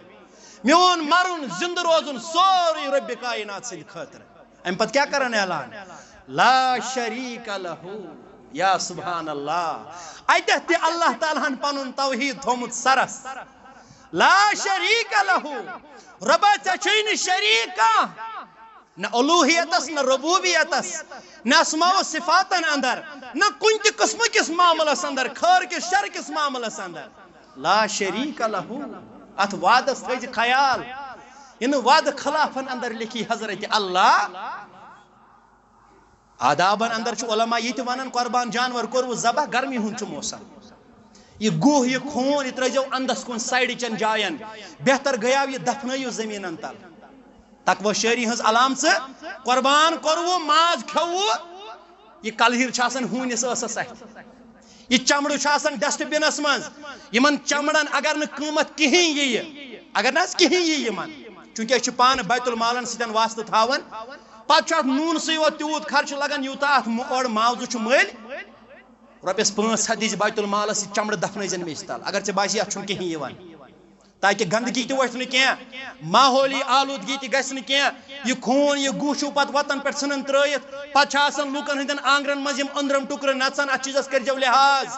میون مرُن، زندٕ روزُن، سورُے رۄبِ کائنات سٕنٛدِ خٲطرٕ۔ امہِ پتہٕ کیٛاہ کرن اعلان؟ لا شریک لہ۔ یا سبحان اللہ، اتٮ۪تھ تہِ اللہ تعالیٰ ہن پنُن توحید تھومُت سرس۔ لا شریک لہ، رۄبا، ژےٚ چھُے نہٕ شریک کانٛہہ۔ نہ الوہیتس، نہ ربوبیتس، نہ اسماء و صفاتن اندر، نہ کُنہِ تہِ قٕسمہٕ کِس معاملس اندر، خٲر کِس شر کِس معاملس اندر۔ لا شریک لہ۔ اتھ وعدس تھٲیزِ خیال، یہِ نہٕ وعدٕ خلافن اندر لیکھی حضرت اللہ۔ آدابن اندر چھُ علماء یہِ تہِ ونان، قربان جانور کوٚروٕ ذبح، گرمی ہُنٛد چھُ موسم، یہِ گُہہ، یہِ خوٗن، یہِ ترٲیزیو اندس کُن سایڈٕ چٮ۪ن جاین، بہتر گٔیاو یہِ دفنٲیِو زٔمیٖنن تل۔ تقوی شٲعری ہٕنٛز علامژٕ، قربان کوٚروٕ، ماز کھیوٚوٕ، یہِ کلہِر چھُ آسان ہوٗنِس ٲسس اتھِ، یہِ چمڑٕ چھُ آسان ڈسٹ بِنس منٛز۔ یِمن چمڑن اگر نہٕ قۭمتھ کِہیٖنۍ یِیہِ، اگر نہٕ حظ کِہیٖنۍ یِیہِ یِمن، چوٗنٛکہِ أسۍ چھِ پانہٕ بیت المالن سۭتۍ واسطہٕ تھاوان، پتہٕ چھُ اتھ نوٗنسٕے یوت تیوٗت خرچہٕ لگان یوٗتاہ اتھ مۄ-، اورٕ مازٕ چھُ مٔلۍ۔ رۄپیس پانٛژھ ہتھ دِژ بیت المالس، یہِ چمڑٕ دفنٲیزٮ۪ن مےٚ أسۍ تل، اگر ژےٚ باسہِ اتھ چھُنہٕ کِہیٖنۍ یِوان، تاکہِ گندگی تہِ وۄتھِ نہٕ کینٛہہ، ماحولی آلودگی تہِ گژھِ نہٕ کینٛہہ۔ یہِ خوٗن، یہِ گُہہ چھُو پتہٕ وتن پٮ۪ٹھ ژھٕنان ترٲیِتھ، پتہٕ چھِ آسان لوٗکن ہٕنٛدٮ۪ن آنگرن منٛز یِم أنٛدرم ٹُکرٕ نژان۔ اتھ چیٖزس کٔرۍزیو لحاظ،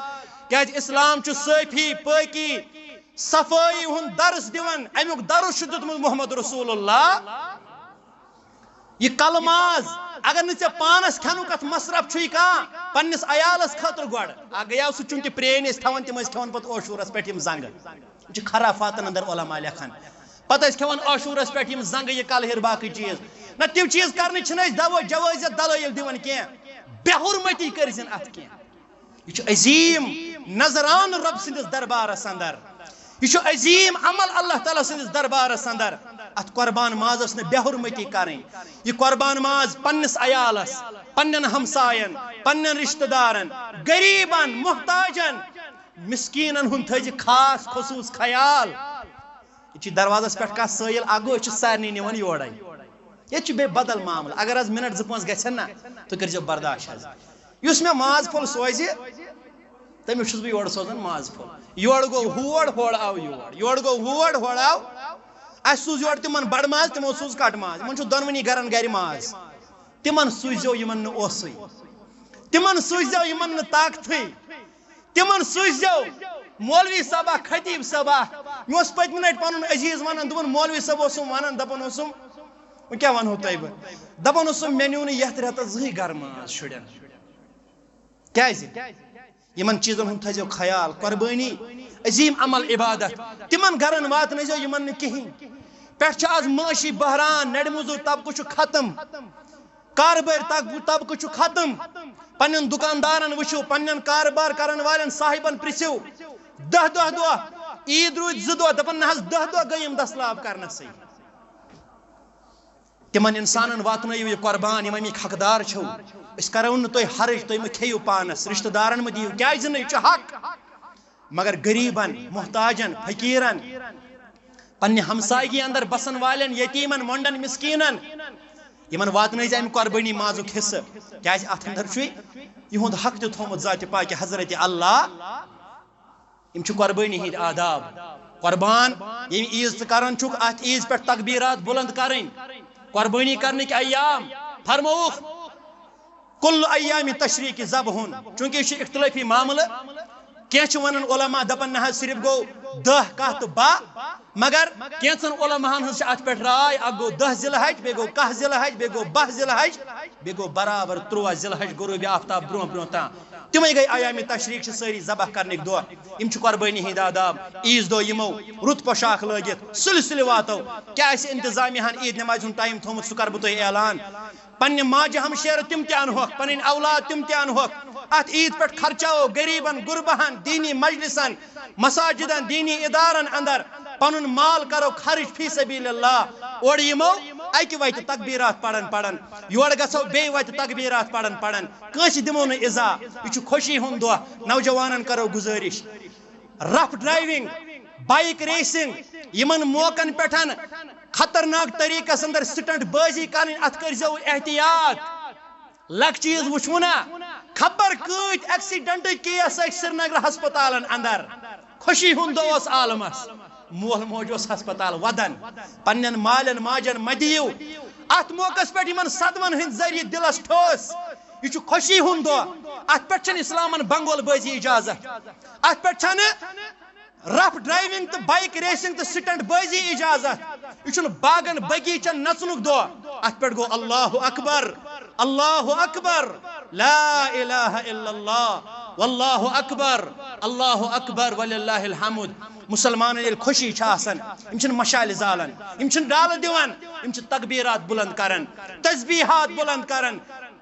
کیازِ اسلام چھُ صٲفی، پٲکی، صفٲیی ہُنٛد درس دِوان، اَمیُک درس چھُ دیُتمُت محمد رسول اللہ۔ یہِ کلہٕ ماز، اگر نہٕ ژےٚ پانس کھٮ۪نُک اتھ مصرف چھُے کانٛہہ، پننِس عیالس خٲطرٕ گۄڈٕ۔ اکھ گٔیاو سُہ، چونکہ پرٛٲنۍ ٲسۍ تھاوان، تِم ٲسۍ کھٮ۪وان پتہٕ عاشورس پٮ۪ٹھ یِم زنٛگہٕ۔ یِم چھِ خرافاتن اندر علماء لیکھان۔ پتہٕ ٲسۍ کھٮ۪وان عاشورس پٮ۪ٹھ یِم زنٛگہٕ، یہِ کلہٕ ہیٖر، باقٕے چیٖز۔ نہ، تِم چیٖز کرنٕچ چھِنہٕ أسۍ دوا جوٲزیت دلٲیل دِوان کینٛہہ۔ بے حرمتی کٔرۍ زِن اتھ کینٛہہ۔ یہِ چھُ عظیٖم نذران رۄب سٕنٛدِس دربارس اندر۔ یہِ چھُ عظیٖم عمل اللہ تعالیٰ سٕنٛدِس دربارس اندر۔ اتھ قربان مازس نہٕ بے حرمتی کرٕنۍ۔ یہِ قربان ماز پننِس عیالس، پننٮ۪ن ہمساین، پننٮ۪ن رشتہٕ دارن، غریبن، محتاجن، مسکینن ہُنٛد تھٲیزِ خاص خصوٗص خیال۔ یہِ چھُ دروازس پٮ۪ٹھ کانٛہہ سٲیِل اکھ گوٚو، أسۍ چھِ سارنٕے نِوان یورے۔ ییٚتہِ چھُ بیٚیہِ بدل معاملہٕ۔ اگر حظ منٹ زٕ پانٛژھ گژھن نا، تُہۍ کٔرۍزیو برداش حظ۔ یُس مےٚ ماز پھوٚل سوزِ، تٔمِس چھُس بہٕ یورٕ سوزان ماز پھوٚل۔ یورٕ گوٚو ہور، ہورٕ آو یور۔ یورٕ گوٚو ہور، ہورٕ آو۔ اَسہِ سوٗز یورٕ تِمن بڑٕ ماز، تِمو سوٗز کٹہٕ ماز۔ یِمن چھُ دۄنوٕنی گرن گرِ ماز۔ تِمن سوٗززیو یِمن نہٕ اوسُے۔ تِمن سوٗززیو یِمن نہٕ طاقتھٕے۔ تِمن سوٗززیو مولوی صٲبا، خطیب صٲبا۔ مےٚ اوس پٔتمہِ لٹہِ پنُن عزیز ونان، دوٚپُن، مولوی صٲب اوسُم ونان، دپان اوسُم، وۄنۍ کیٛاہ ونہو تۄہہِ بہٕ؟ دپان اوسُم، مےٚ نیوٗ نہٕ یتھ رٮ۪تس زٕہٕے گرٕ ماز شُرٮ۪ن۔ کیٛازِ؟ یِمن چیٖزن ہُنٛد تھٲیزیو خیال۔ قربٲنی، عظیٖم عمل، عبادت۔ تِمن گرن واتنٲیزیو یِمن نہٕ کِہیٖنۍ۔ پٮ۪ٹھ چھُ آز معاشی بحران، نرِ مزوٗر طبقہٕ چھُ ختم۔ کاربٲرۍ طبقہٕ، طبقہٕ چھُ ختم، پننٮ۪ن دُکاندارن وٕچھِو، پننٮ۪ن کاربار کرن والٮ۪ن صاحبن پرژھِو۔ دَہ دۄہ، دۄہ عیٖد روٗدۍ زٕ دۄہ، دپان نہ حظ، دَہ دۄہ گٔے یِم دٔسلاب کرنسٕے۔ تِمن انسانن واتنٲیِو یہِ قربان، یِم امیِکۍ حقدار چھِو۔ أسۍ کرو نہٕ تۄہہِ حرج، تُہۍ مہٕ کھیٚیِو پانس، رشتہٕ دارن مہٕ دِیِو، کیازِ نہٕ، یہِ چھُ حق۔ مگر غریبن، محتاجن، فقیرن، پننہِ ہمسایگی اندر بسن والٮ۪ن، یتیمن، مۄنڈن، مسکینن، یِمن واتنٲیزِ امہِ قربٲنی مازُک حصہٕ۔ کیازِ اتھ اندر چھُے یِہُنٛد حق تہِ تھوٚومُت ذاتِ پاکہِ حضرت اللہ۔ یِم چھِ قربٲنی ہٕنٛدۍ آداب۔ قربان ییٚمہِ عیٖز ژٕ کران چھُکھ، اتھ عیٖز پٮ۪ٹھ تکبیرات بلند کرٕنۍ۔ قربٲنی کرنٕکۍ ایام فرمووُکھ، کل ایام تشریق ذبحن، چونکہ یہِ چھُ اختلافی معاملہٕ۔ کینٛہہ چھِ ونان علماء دپان نہ حظ، صرف گوٚو دَہ، کاہ تہٕ باہ، مگر کینٛژن علماءن ہٕنٛز چھِ اتھ پٮ۪ٹھ راے، اکھ گوٚو دَہ ذی الحج، بیٚیہِ گوٚو کاہ ذی الحج، بیٚیہِ گوٚو باہ ذی الحج، بیٚیہِ گوٚو برابر تُرٛواہ ذی الحج، غروب آفتاب برونٛہہ برونٛہہ تام۔ تِمے گٔے ایام تشریق، چھِ سٲری ذبح کرنٕکۍ دۄہ۔ یِم چھِ قربٲنی ہٕنٛدۍ آداب۔ عیٖذ دۄہ یِمو رُت پۄشاک لٲگِتھ، سُلہِ سُلہِ واتو۔ کیٛاہ آسہِ انتظامیہ ہن عیٖد نمازِ ہُنٛد ٹایم تھوٚومُت، سُہ کرٕ بہٕ تۄہہِ اعلان۔ پننہِ ماجہِ ہمشیرٕ تِم تہِ انہوکھ، پنٕنۍ اولاد تِم تہِ انہوکھ۔ اتھ عیٖد پٮ۪ٹھ خرچاوو غریبن، غربہن، دینی مجلسن، مساجدن، دینی ادارن اندر پنُن مال کرو خرچ فی سبیل اللہ۔ اورٕ یِمو اکہِ وتہِ تکبیرات پران پران، یورٕ گژھو بیٚیہِ وتہِ تکبیرات پران پران۔ کٲنٛسہِ دِمو نہٕ اِزا۔ یہِ چھُ خوشی ہُنٛد دۄہ۔ نوجوانن کرو گُزٲرِش، رف ڈرائیونگ، بائیک ریسنگ، یِمن موقعن پٮ۪ٹھ خطرناک طریقس اندر سٹنٹ بازی کرٕنۍ، اتھ کٔرزیو احتیاط۔ لکھ چیز وٕچھوٕ نا، خبر کۭتۍ ایکسیڈنٹٕکۍ کیس ٲسۍ سرینگر ہسپتالن اندر۔ خوشی ہُنٛد دۄہ اوس عالمس، مول موج اوس ہسپتال ودان۔ پننٮ۪ن مالٮ۪ن ماجن مہ دِیِو اتھ موقعس پٮ۪ٹھ یِمن صدمن ہٕنٛدۍ ذٔریعہٕ دِلس ٹھوس۔ یہِ چھُ خوشی ہُنٛد دۄہ، اتھ پٮ۪ٹھ چھنہٕ اسلامن بنگول بٲزی اجازت، اتھ پٮ۪ٹھ چھنہٕ رف ڈرائیونگ تہٕ بائیک ریسنگ تہٕ سٹنٹ بازی اجازت۔ یہِ چھُنہٕ باغن بغیچن نژنُک دۄہ۔ اتھ پٮ۪ٹھ گوٚو اللہ اکبر، اللہ اکبر، لا الہ الا اللہ، واللہ اکبر، اللہ اکبر وللہ الحمد۔ مسلمانن ییٚلہِ خوشی چھِ آسان، یِم چھِنہٕ مشالہِ زالان، یِم چھِنہٕ ڈالہٕ دِوان، یِم چھِ تکبیرات بلند کران، تسبیحات بلند کران،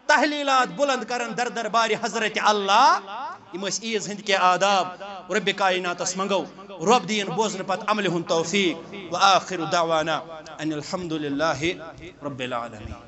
تحلیلات بلند کران در دربارِ حضرت اللہ۔ یِم ٲسۍ عیٖز ہٕنٛدۍ کینٛہہ آداب۔ رۄبِ کایناتس منٛگو رۄب دِیِن بوزنہٕ پتہٕ عملہِ ہُنٛد توفیق۔ وآخر دعوانا ان الحمد للہ رب العالمین۔